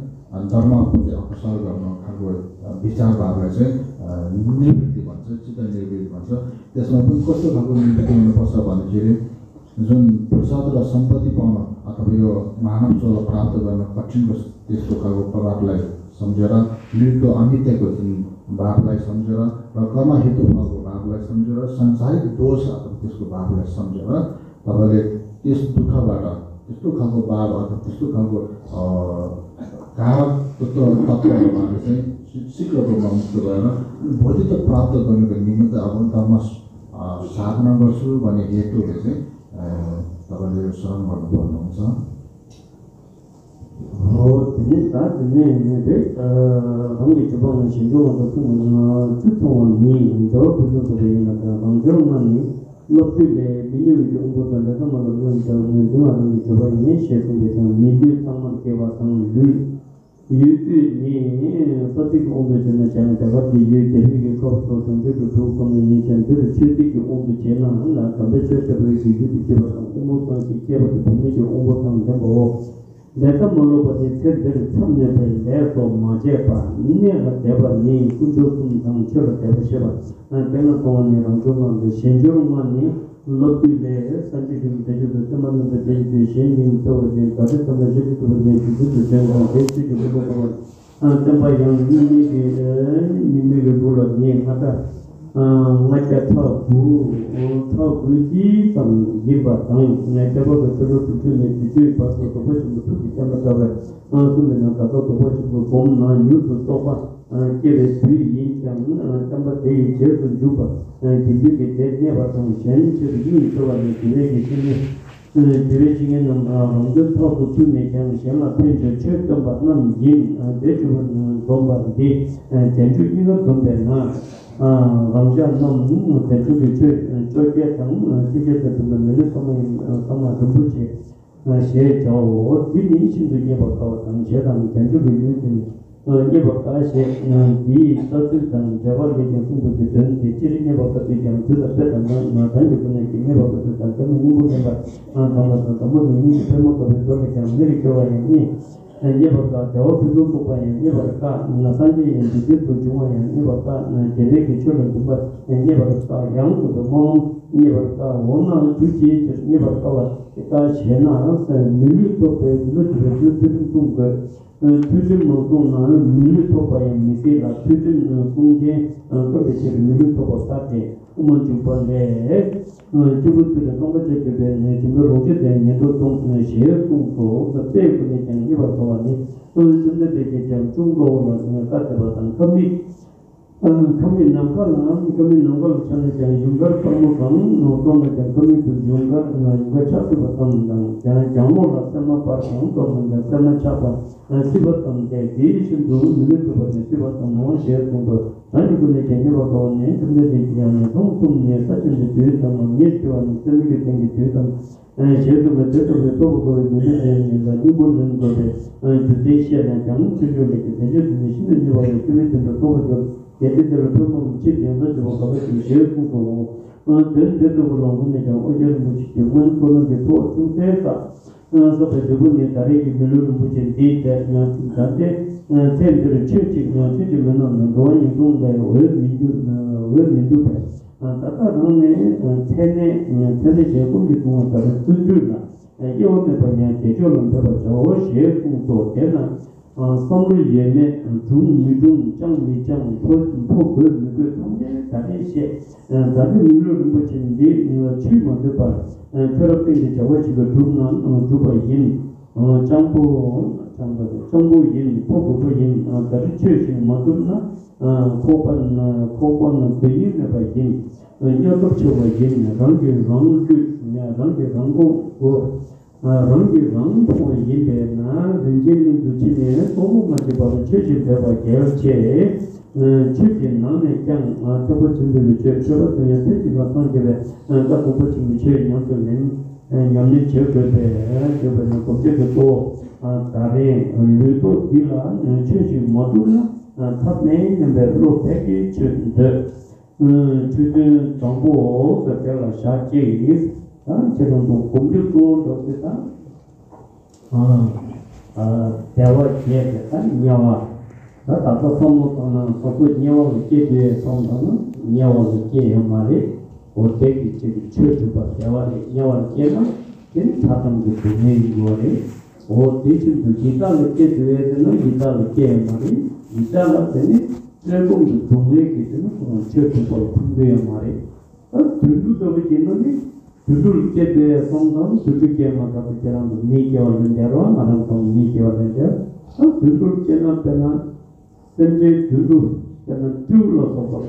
B: धर्मप्रति अग्रसर गर्न खालको विचार भावलाई चाहिँ निवृत्ति भन्छ, चित्त निवृत्ति भन्छ। त्यसमा पनि कस्तो खालको निवृत्ति हुनुपर्छ भन्दाखेरि जुन प्रसाद र सम्पत्ति पाउन अथवा यो मानव चोल प्राप्त गर्न कठिनको त्यस्तो खालको प्रभावलाई सम्झेर मृत्यु अनित्यको जुन भावलाई सम्झेर र कर्म हेतु फलको भावलाई सम्झेर सांसारिक दोष अथवा त्यसको भावलाई सम्झेर तपाईँले त्यस दुःखबाट त्यस्तो खालको भाव अथवा त्यस्तो खालको कारक तत्त्वबाट चाहिँ शीघ्र रूपमा मुक्त भएर भोलित प्राप्त गर्नुको निमित्त अब धर्म साधना गर्छु भन्ने हेतुले चाहिँ तपाईँले शरण गर्नुपर्ने हुन्छ।
A: ini saat ini kami coba menunjukkan untuk tujuan ini jauh betul dari negara Jerman ini lebih dari ini untuk anda sama dengan Jerman ini coba ini siapa yang minggu sama kewasan itu ini pasti untuk jenis yang dapat jadi kalau tentu itu kami tentu cerita untuk jenis lah tapi cerita bagi itu coba untuk kita untuk ini untuk 내가 뭘로 버티 세대를 참내를 내서 맞아봐 내가 대바니 구조금 상처를 대보셔봐 내가 동안이랑 좀만 신조만이 로티레 산지금 대주도 때만은 대주 신님 또는 다른 것들 제주도 대주도 제가 대주도 그거 tembayan nimege bola ni mata ngacha thabu ji tam yiba tang ngacha ba ko tu ne ji pa ko ko chu tu ta ma ta ba su ne na ta to ko chu ko na yu tu to pa ke re tu yin chang tam ba de je tu ju ba ji ju ke de ne ba tang shen chu ji to ba ni de ke ni Directing in on the top of two nations, Shella Pinch, Church of Batman, Yin, Dejuan, Bomba, D, and Tentuino Tombena, Ramjan, no, Tentu Church, Church, Ticket to the Military, Sama Rumbuche, Share Joe, Divination to give a call, and Shedan, Tentu Union. Give a cash, the substance and Java getting to the turn, the chilling about the began to the better, not time to connect about the Tantamu, the money, the Pemo of the Tonic America and me, and never got the office to buy and never got Nasandi and the to join and never got the children to buy and never got young to the mom, never got one two teachers, never got the cash, and millions of people Tujuh maupun milu topa yang mesti lah tujuh mungkin kerja milu topa sate mencuba le cuba tu dah kamu cakap ni cuma rojak dan ni tu tong share tunggu tapi punya jangan ni berkawan ni sebenarnya kerja tunggu lah kata batang kami nampak sana jangan junggar kamu nonton macam kami tu junggar cakap batang jangan lah sama pasang kamu sama cakap si batang jadi sentuh milik tu batang si batang mau share tunggu nanti punya jangan berkawan ni sebenarnya kerja tunggu ni sahaja jadi sama ni tuan sendiri tinggi tu share tu betul kau ni lagi boleh jadi share jangan cuci lagi jadi ni sini juga itu betul Jadi terutama cip yang ada juga kalau share pun dan itu belum punya jauh jadi musik yang kalau gitu tu saya sampai dulu ni dari belum punya data yang nanti tender cuci mana dua yang tu dah minggu tapi orang tene jauh gitu tapi tujuh lah有的banyak解决了这个教学工作的呢。三个月内，中女中将没将破规那个中间咱们些，咱们女人不经历那个去嘛对吧？特别是教会这个中南主播人，张波人，破规人，咱们确实嘛对呢，科班对应那个人，要多求个人，让工랑기 포인데나 렌제는 두치네 너무 많이 봐도 최지대가 개혁체 최진 나네 그냥 저거 준비를 저거 그냥 대지가 선제에 딱 고치면 최 양도는 양립 지역에 저번에 검색도 다른 루도 디라 최지 모두나 탑네 넘버로 패키지 최근 정보 그때가 샤지 저는 공주도 그랬다. 대화 기획했다. 녀와. 나도 성모는 거기 녀와 기획에 성모는 녀와 기획 말이 어떻게 지금 최초가 대화를 녀와 기획은 사람 그 동의거래. 대신도 기타를 기획에는 기타를 기획 말이 기타가 되니 결국 동의기는 최초가 분배의 말이. 둘도 되는데 Judul ke songam judul ke mata bicara ni ke orang dewa orang tong ni ke orang dewa judul ke na senje judul dan judul apa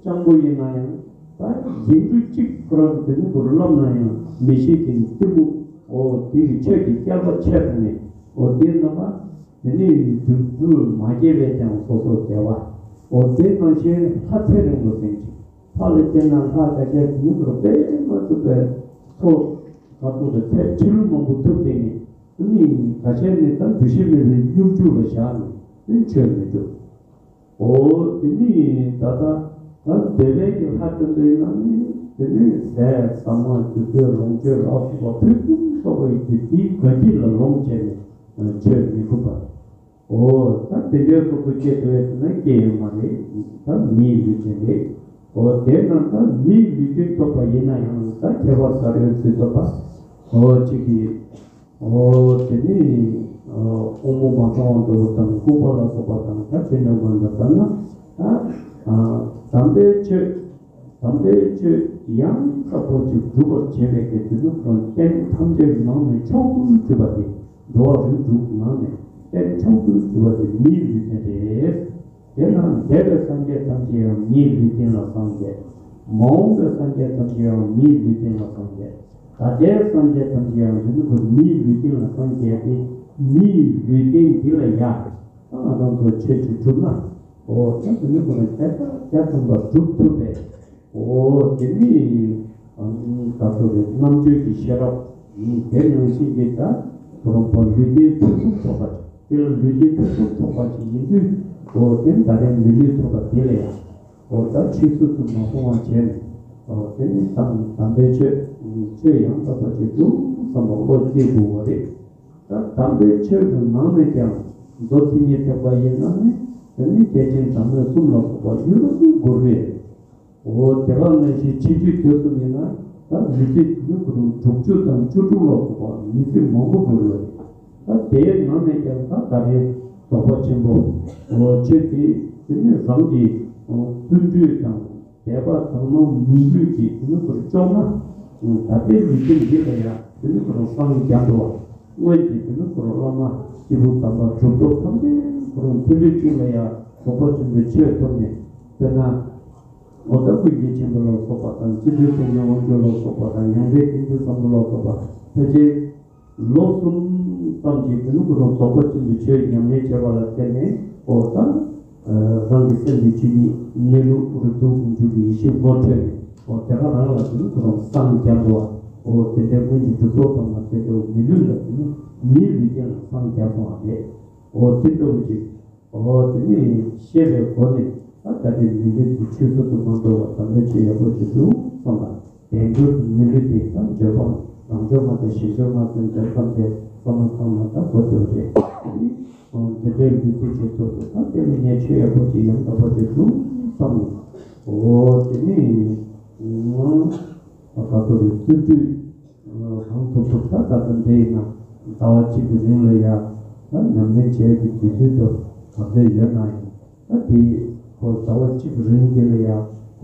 A: cambu yang lain tak judul cik kurang jadi berlam lain misikin tubuh diri cek siapa cek ni dia nama ini judul maju macam foto dewa dia macam hati rendah senje Palestina ada jadi beberapa tu aku dah cuma membutuhkan ini kajian itu tujuh YouTube channel ini channel itu ini data develop yang hati ini saya sama juga longgar apa itu semua itu kaji long channel 제 미국아 다 대대로 그게 되는 게 말이 다 미국인데 대는 다 미국이 또 봐야나요 다 개발 사례를 쓰다가 저기 되니 오모 방송도 어떤 고발하고 받는 다 되는 건다 담배 양 사포지 두고 제베게 되는 그런 땡 탐제 나오는 총을 주바디 도와주 두고만에 땡 총을 주바디 미르게 얘는 대대 상계 탐지에 미르게나 상계 몽의 상계 탐지에 미르게나 상계 다대 상계 탐지에 그 미르게나 상계에 미르게 되려야 아무도 제주 주나 저는 그런 대단 거 두두배 되니 가서는 남주기 싫어 대는 시기다 그런 번리기 똑똑하다 이런 리기 똑똑하지 이제 된 다른 리기 똑똑해야 다 치수도 나오면 되니 담배체 제양 가지고 선호로 되고래 담배체는 마음에 그냥 도티니에 되어야는 되니 대신 담배 숨는 거 이런 거를 대단한 지지 교수님이나 이제 그런 족주단 주주로 봐 이제 뭐고 그래요 대만에 가서 다시 도와주고 제티 되는 상기 준비장 대바 정말 미주기 그런 좀 다들 미주기야 되는 그런 상기도 뭐지 되는 그런 기분 담아 좀더 그런 필리핀이야 도와주는 지역에 되나 어떻게 이제쯤으로 소파단 지들의 영혼으로 소파단 양대인들 선물로 소파 이제 로슨 던지는 그런 소파ችን 지역 양내 제발 때문에 어떤 상기세 미치기 내로 우리도 준비 25대 제가 나가는 그런 상자도 대대분이 두고도 맞게도 밀르는 밀리게 상자도 하게 어떻게든지 어디니 시에 보내 아까도 이제 주소도 만들어 담배체 여보지도 선가 대교 밀리게 저번 남조마다 시조마다 절반대 선언하다 보도록 대대 비티체도 때문에 최여보지 영도보지도 선 되니 아까도 뜻이 방토부터 같은 데나 다와치 그늘이야 남는 제비 비티도 앞에 연아이 이 다와치 그늘이야 그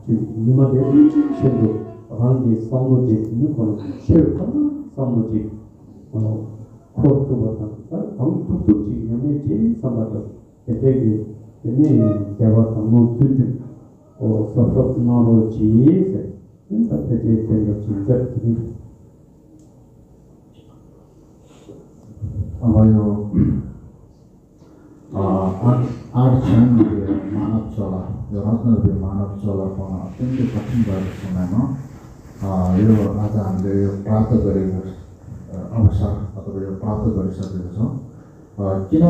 A: 이마에 셔도 한게 상도지 있는 거는 셔가 상도지 코트보다 방토도 지금에 제일 상가도 대대기 되니 대화 방문 수준 서서나로 지세 인터페이지 되는 진짜들이
B: 아마요 आर्चन मानव चला यो रत्न मानव चला अत्यन्त कठिन भएको समयमा यो आज हामीले यो प्राप्त गरेको अवसर अथवा यो प्राप्त गरिसकेको छौँ किन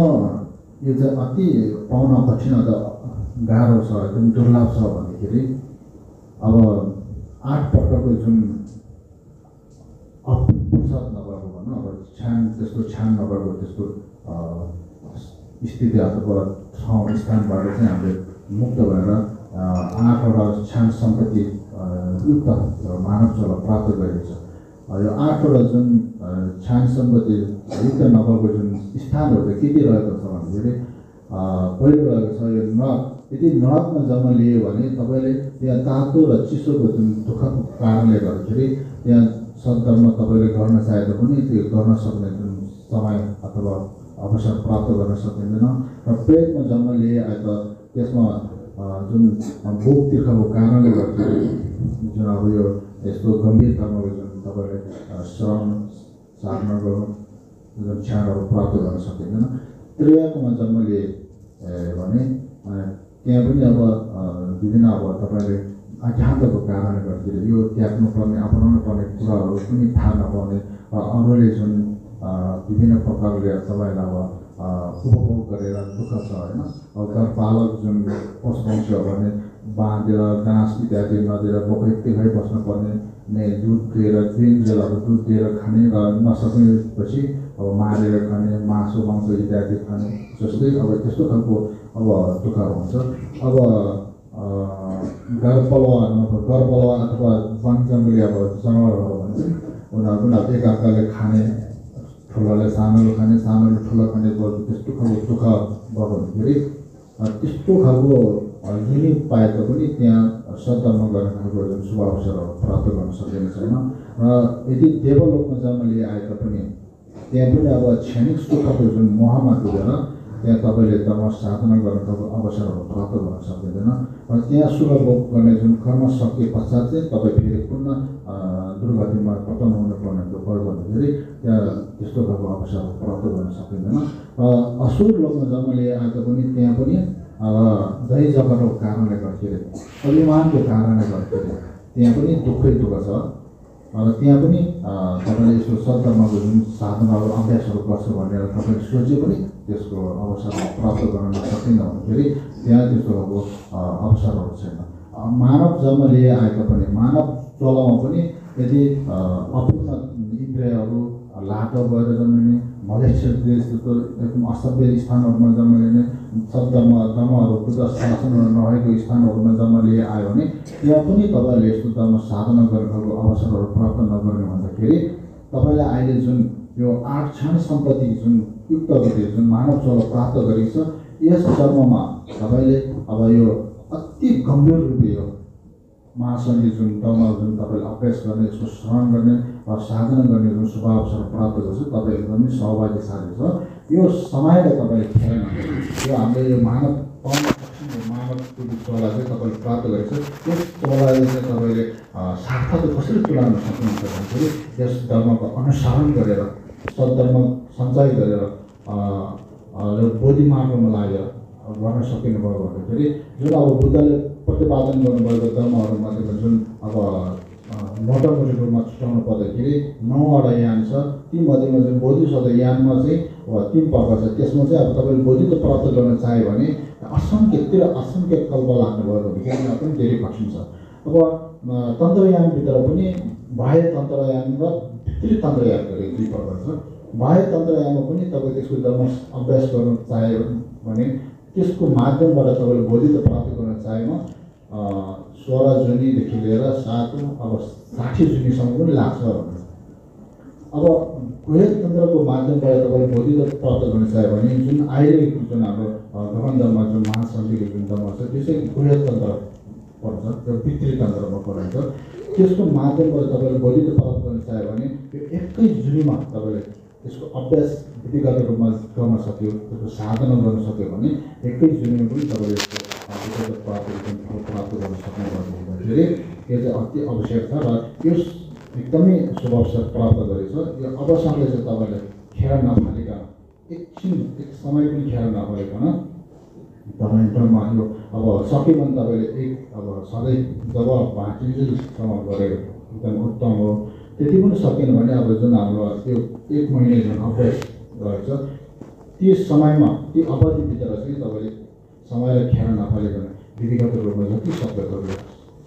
B: यो चाहिँ अति पाउन कठिन अथवा गाह्रो छ एकदम दुर्लभ छ भन्दाखेरि अब 8 पटकको जुन फुर्सद नभएको भनौँ अब छान त्यस्तो छान नभएको त्यस्तो स्थिति अथवा ठाउँ स्थानबाट चाहिँ हामीले मुक्त भएर 8वटा छान सम्पत्ति युक्त मानव चला प्राप्त गरेको छ यो 8वटा जुन छान सम्पत्ति युक्त नभएको जुन स्थानहरू चाहिँ के रहेको छ भन्दाखेरि पहिलो रहेको छ यो नरक यदि नरकमा जन्म लियो भने तपाईँले त्यहाँ तातो र चिसोको जुन दुःखको कारणले गर्दाखेरि त्यहाँ सद्धर्म तपाईँले गर्न चाहेको पनि त्यो गर्न सक्ने जुन समय अथवा अवसर प्राप्त गर्न सकिँदैन र पेटमा जन्म लिए त त्यसमा जुन भोक तिर्खाको कारणले गर्दाखेरि जुन अब यो यस्तो गम्भीर धर्मको जुन तपाईँले श्रम साधनाको जुन क्षणहरू प्राप्त गर्न सकिँदैन त्रियाकोमा जन्म लिए भने त्यहाँ पनि अब विभिन्न अब तपाईँले अज्ञातको कारणले गर्दाखेरि यो त्याग्नुपर्ने अपनाउनु पर्ने कुराहरू पनि थाहा नपाउने र अरूले जुन विभिन्न प्रकारले तपाईँलाई अब उपभोग गरेर दुःख छ होइन अब घर पालक जुन पशुपक्षी हो भने बाँधेर घाँस इत्यादि नदिएर बोकेकै बस्नुपर्ने दुध दिएर दिनजेलहरू दुध दिएर खाने र नसकेपछि अब मारेर खाने मासु मांस इत्यादि खाने जस्तै अब त्यस्तो खालको अब दुःखहरू हुन्छ। अब घरपलुवा अथवा वन जङ्गली अब जनावरहरू भन्छ उनीहरू पनि अब एकअर्काले खाने ठुलोले सानोले खाने सानोले ठुलो खाने त्यस्तो खालको दुःख भयो भन्दाखेरि त्यस्तो खालको जुनी पाए तापनि त्यहाँ सद्धर्म गर्ने खालको जुन शुभ अवसरहरू प्राप्त गर्न सकिने छैन र यदि देवलोकमा जन्म लिए आए तापनि त्यहाँ पनि अब क्षणिक सुखको जुन मोहमा डुबेर त्यहाँ तपाईँले धर्म साधना गर्नको अवसरहरू प्राप्त गर्न सकिँदैन र त्यहाँ सुख भोग गर्ने जुन कर्म सके पश्चात चाहिँ तपाईँ फेरि पुनः दुर्गतिमा पतन हुनुपर्ने भयो भन्दाखेरि त्यहाँ त्यस्तो खालको अवसरहरू प्राप्त गर्न सकिँदैन र असुर लोकमा जन्म लिए आए तापनि त्यहाँ पनि दही जगतको कारणले गर्दाखेरि अभिमानको कारणले गर्दाखेरि त्यहाँ पनि दुःखै दुःख छ र त्यहाँ पनि तपाईँले यसो सद्धर्मको जुन साधनाहरू अभ्यासहरू गर्छ भनेर तपाईँले सोचे पनि त्यसको अवसर प्राप्त गर्न नसकिन्न भन्दाखेरि त्यहाँ त्यस्तो खालको अवसरहरू छैन। मानव जन्म लिए आए तापनि मानव चलाउमा पनि यदि अपूर्ण इन्द्रियहरू लाटो भएर जन्मिने मलेसिया देश जस्तो एकदम असभ्य स्थानहरूमा जन्म लिने धर्महरू बुद्ध शासनहरू नभएको स्थानहरूमा जन्म लिए आयो भने त्यहाँ पनि तपाईँले यस्तो धर्म साधना गर्ने खालको अवसरहरू प्राप्त नगर्ने भन्दाखेरि तपाईँलाई अहिले जुन यो 8 क्षण सम्पत्ति जुन युक्त गरी जुन मानव चल प्राप्त गरेको छ यस जन्ममा तपाईँले अब यो अति गम्भीर रूपले यो महासन्धि जुन धर्म जुन तपाईँले अभ्यास गर्ने यसको श्रवण गर्ने र साधना गर्ने जुन शुभ अवसर प्राप्त गर्छ तपाईँ एकदमै सहभाग्यशाली छ। यो समयलाई तपाईँले खेर नगर्नु। यो हाम्रो यो मानव मानव चोला चाहिँ तपाईँले प्राप्त गरेको छ त्यस चोलाले चाहिँ तपाईँले सार्थक कसरी तुलाउन सक्नुहुन्छ भन्दाखेरि यस धर्मको अनुसरण गरेर सद्धर्म सञ्चय गरेर बोधि मार्गमा लागेर गर्न सकिनु भयो भन्दाखेरि जुन अब बुद्धले प्रतिपादन गर्नुभएको धर्महरूमध्ये जुन अब मोटामोटी रूपमा छुट्याउनु पर्दाखेरि 9वटा यान छ। ती मध्येमा जुन बोधिसत्व यानमा चाहिँ 3 प्रकार छ। त्यसमा चाहिँ अब तपाईँले बोधित्व प्राप्त गर्न चाह्यो भने असङ्ख्य कल्प लाग्नुभयो भने त्यहाँ पनि धेरै कठिन छ। अब तन्त्रयानभित्र पनि बाह्य तन्त्रयान र भित्री तन्त्रयान गरी 2 प्रकार छ। बाह्य तन्त्रयानमा पनि तपाईँ त्यसको धर्म अभ्यास गर्न चाह्यो भने त्यसको माध्यमबाट तपाईँले बोधित्व प्राप्त गर्न चाहेमा 16 जुनीदेखि लिएर 7 अब 60 जुनीसम्म पनि लाग्छ। अब गुह्य तन्त्रको माध्यमबाट तपाईँले बोधित्व प्राप्त गर्न चाह्यो भने जुन अहिले जुन हाम्रो गगनधर्म जुन महासन्धिको जुन धर्म छ त्यो चाहिँ गुह्य तन्त्र पर्छ, त्यो भित्री तन्त्रमा पर्छ। त्यसको माध्यमबाट तपाईँले बोधित्व प्राप्त गर्न चाह्यो भने त्यो एकै जुनीमा तपाईँले त्यसको अभ्यास विधिगत रूपमा गर्न सक्यो, त्यसको साधना गर्न सक्यो भने एकै जुनीमा पनि तपाईँले बोधित्व प्राप्त गर्न सक्नुभयो भन्दाखेरि यो चाहिँ अति आवश्यक छ र यो एकदमै शुभ अवसर प्राप्त गरेको छ। यो अवसरले चाहिँ तपाईँले खेर नफालिकन एकछिन एक समय पनि खेर नफालिकन तपाईँमा यो अब सक्यो भने तपाईँले अब सधैँ जब भाँचिसम्म गरेको एकदम उत्तम हो। त्यति पनि सकेन भने अब जुन हाम्रो त्यो 1 महिना जुन अभ्यास रहेछ ती समयमा ती अवधिभित्र चाहिँ तपाईँले समयलाई खेर नफालिकन विधिगत रूपमा जति सक्दो तपाईँले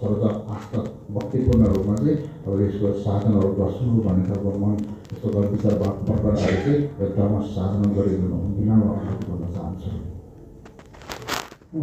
B: सर्वदा आस्था भक्तिपूर्ण रूपमा चाहिँ तपाईँले यसको साधनहरू गर्छु भन्ने खालको मन यस्तो विचार प्रकट आएर चाहिँ धर्म साधना गरिदिनु बिना अनुरोध गर्न चाहन्छु।
A: Om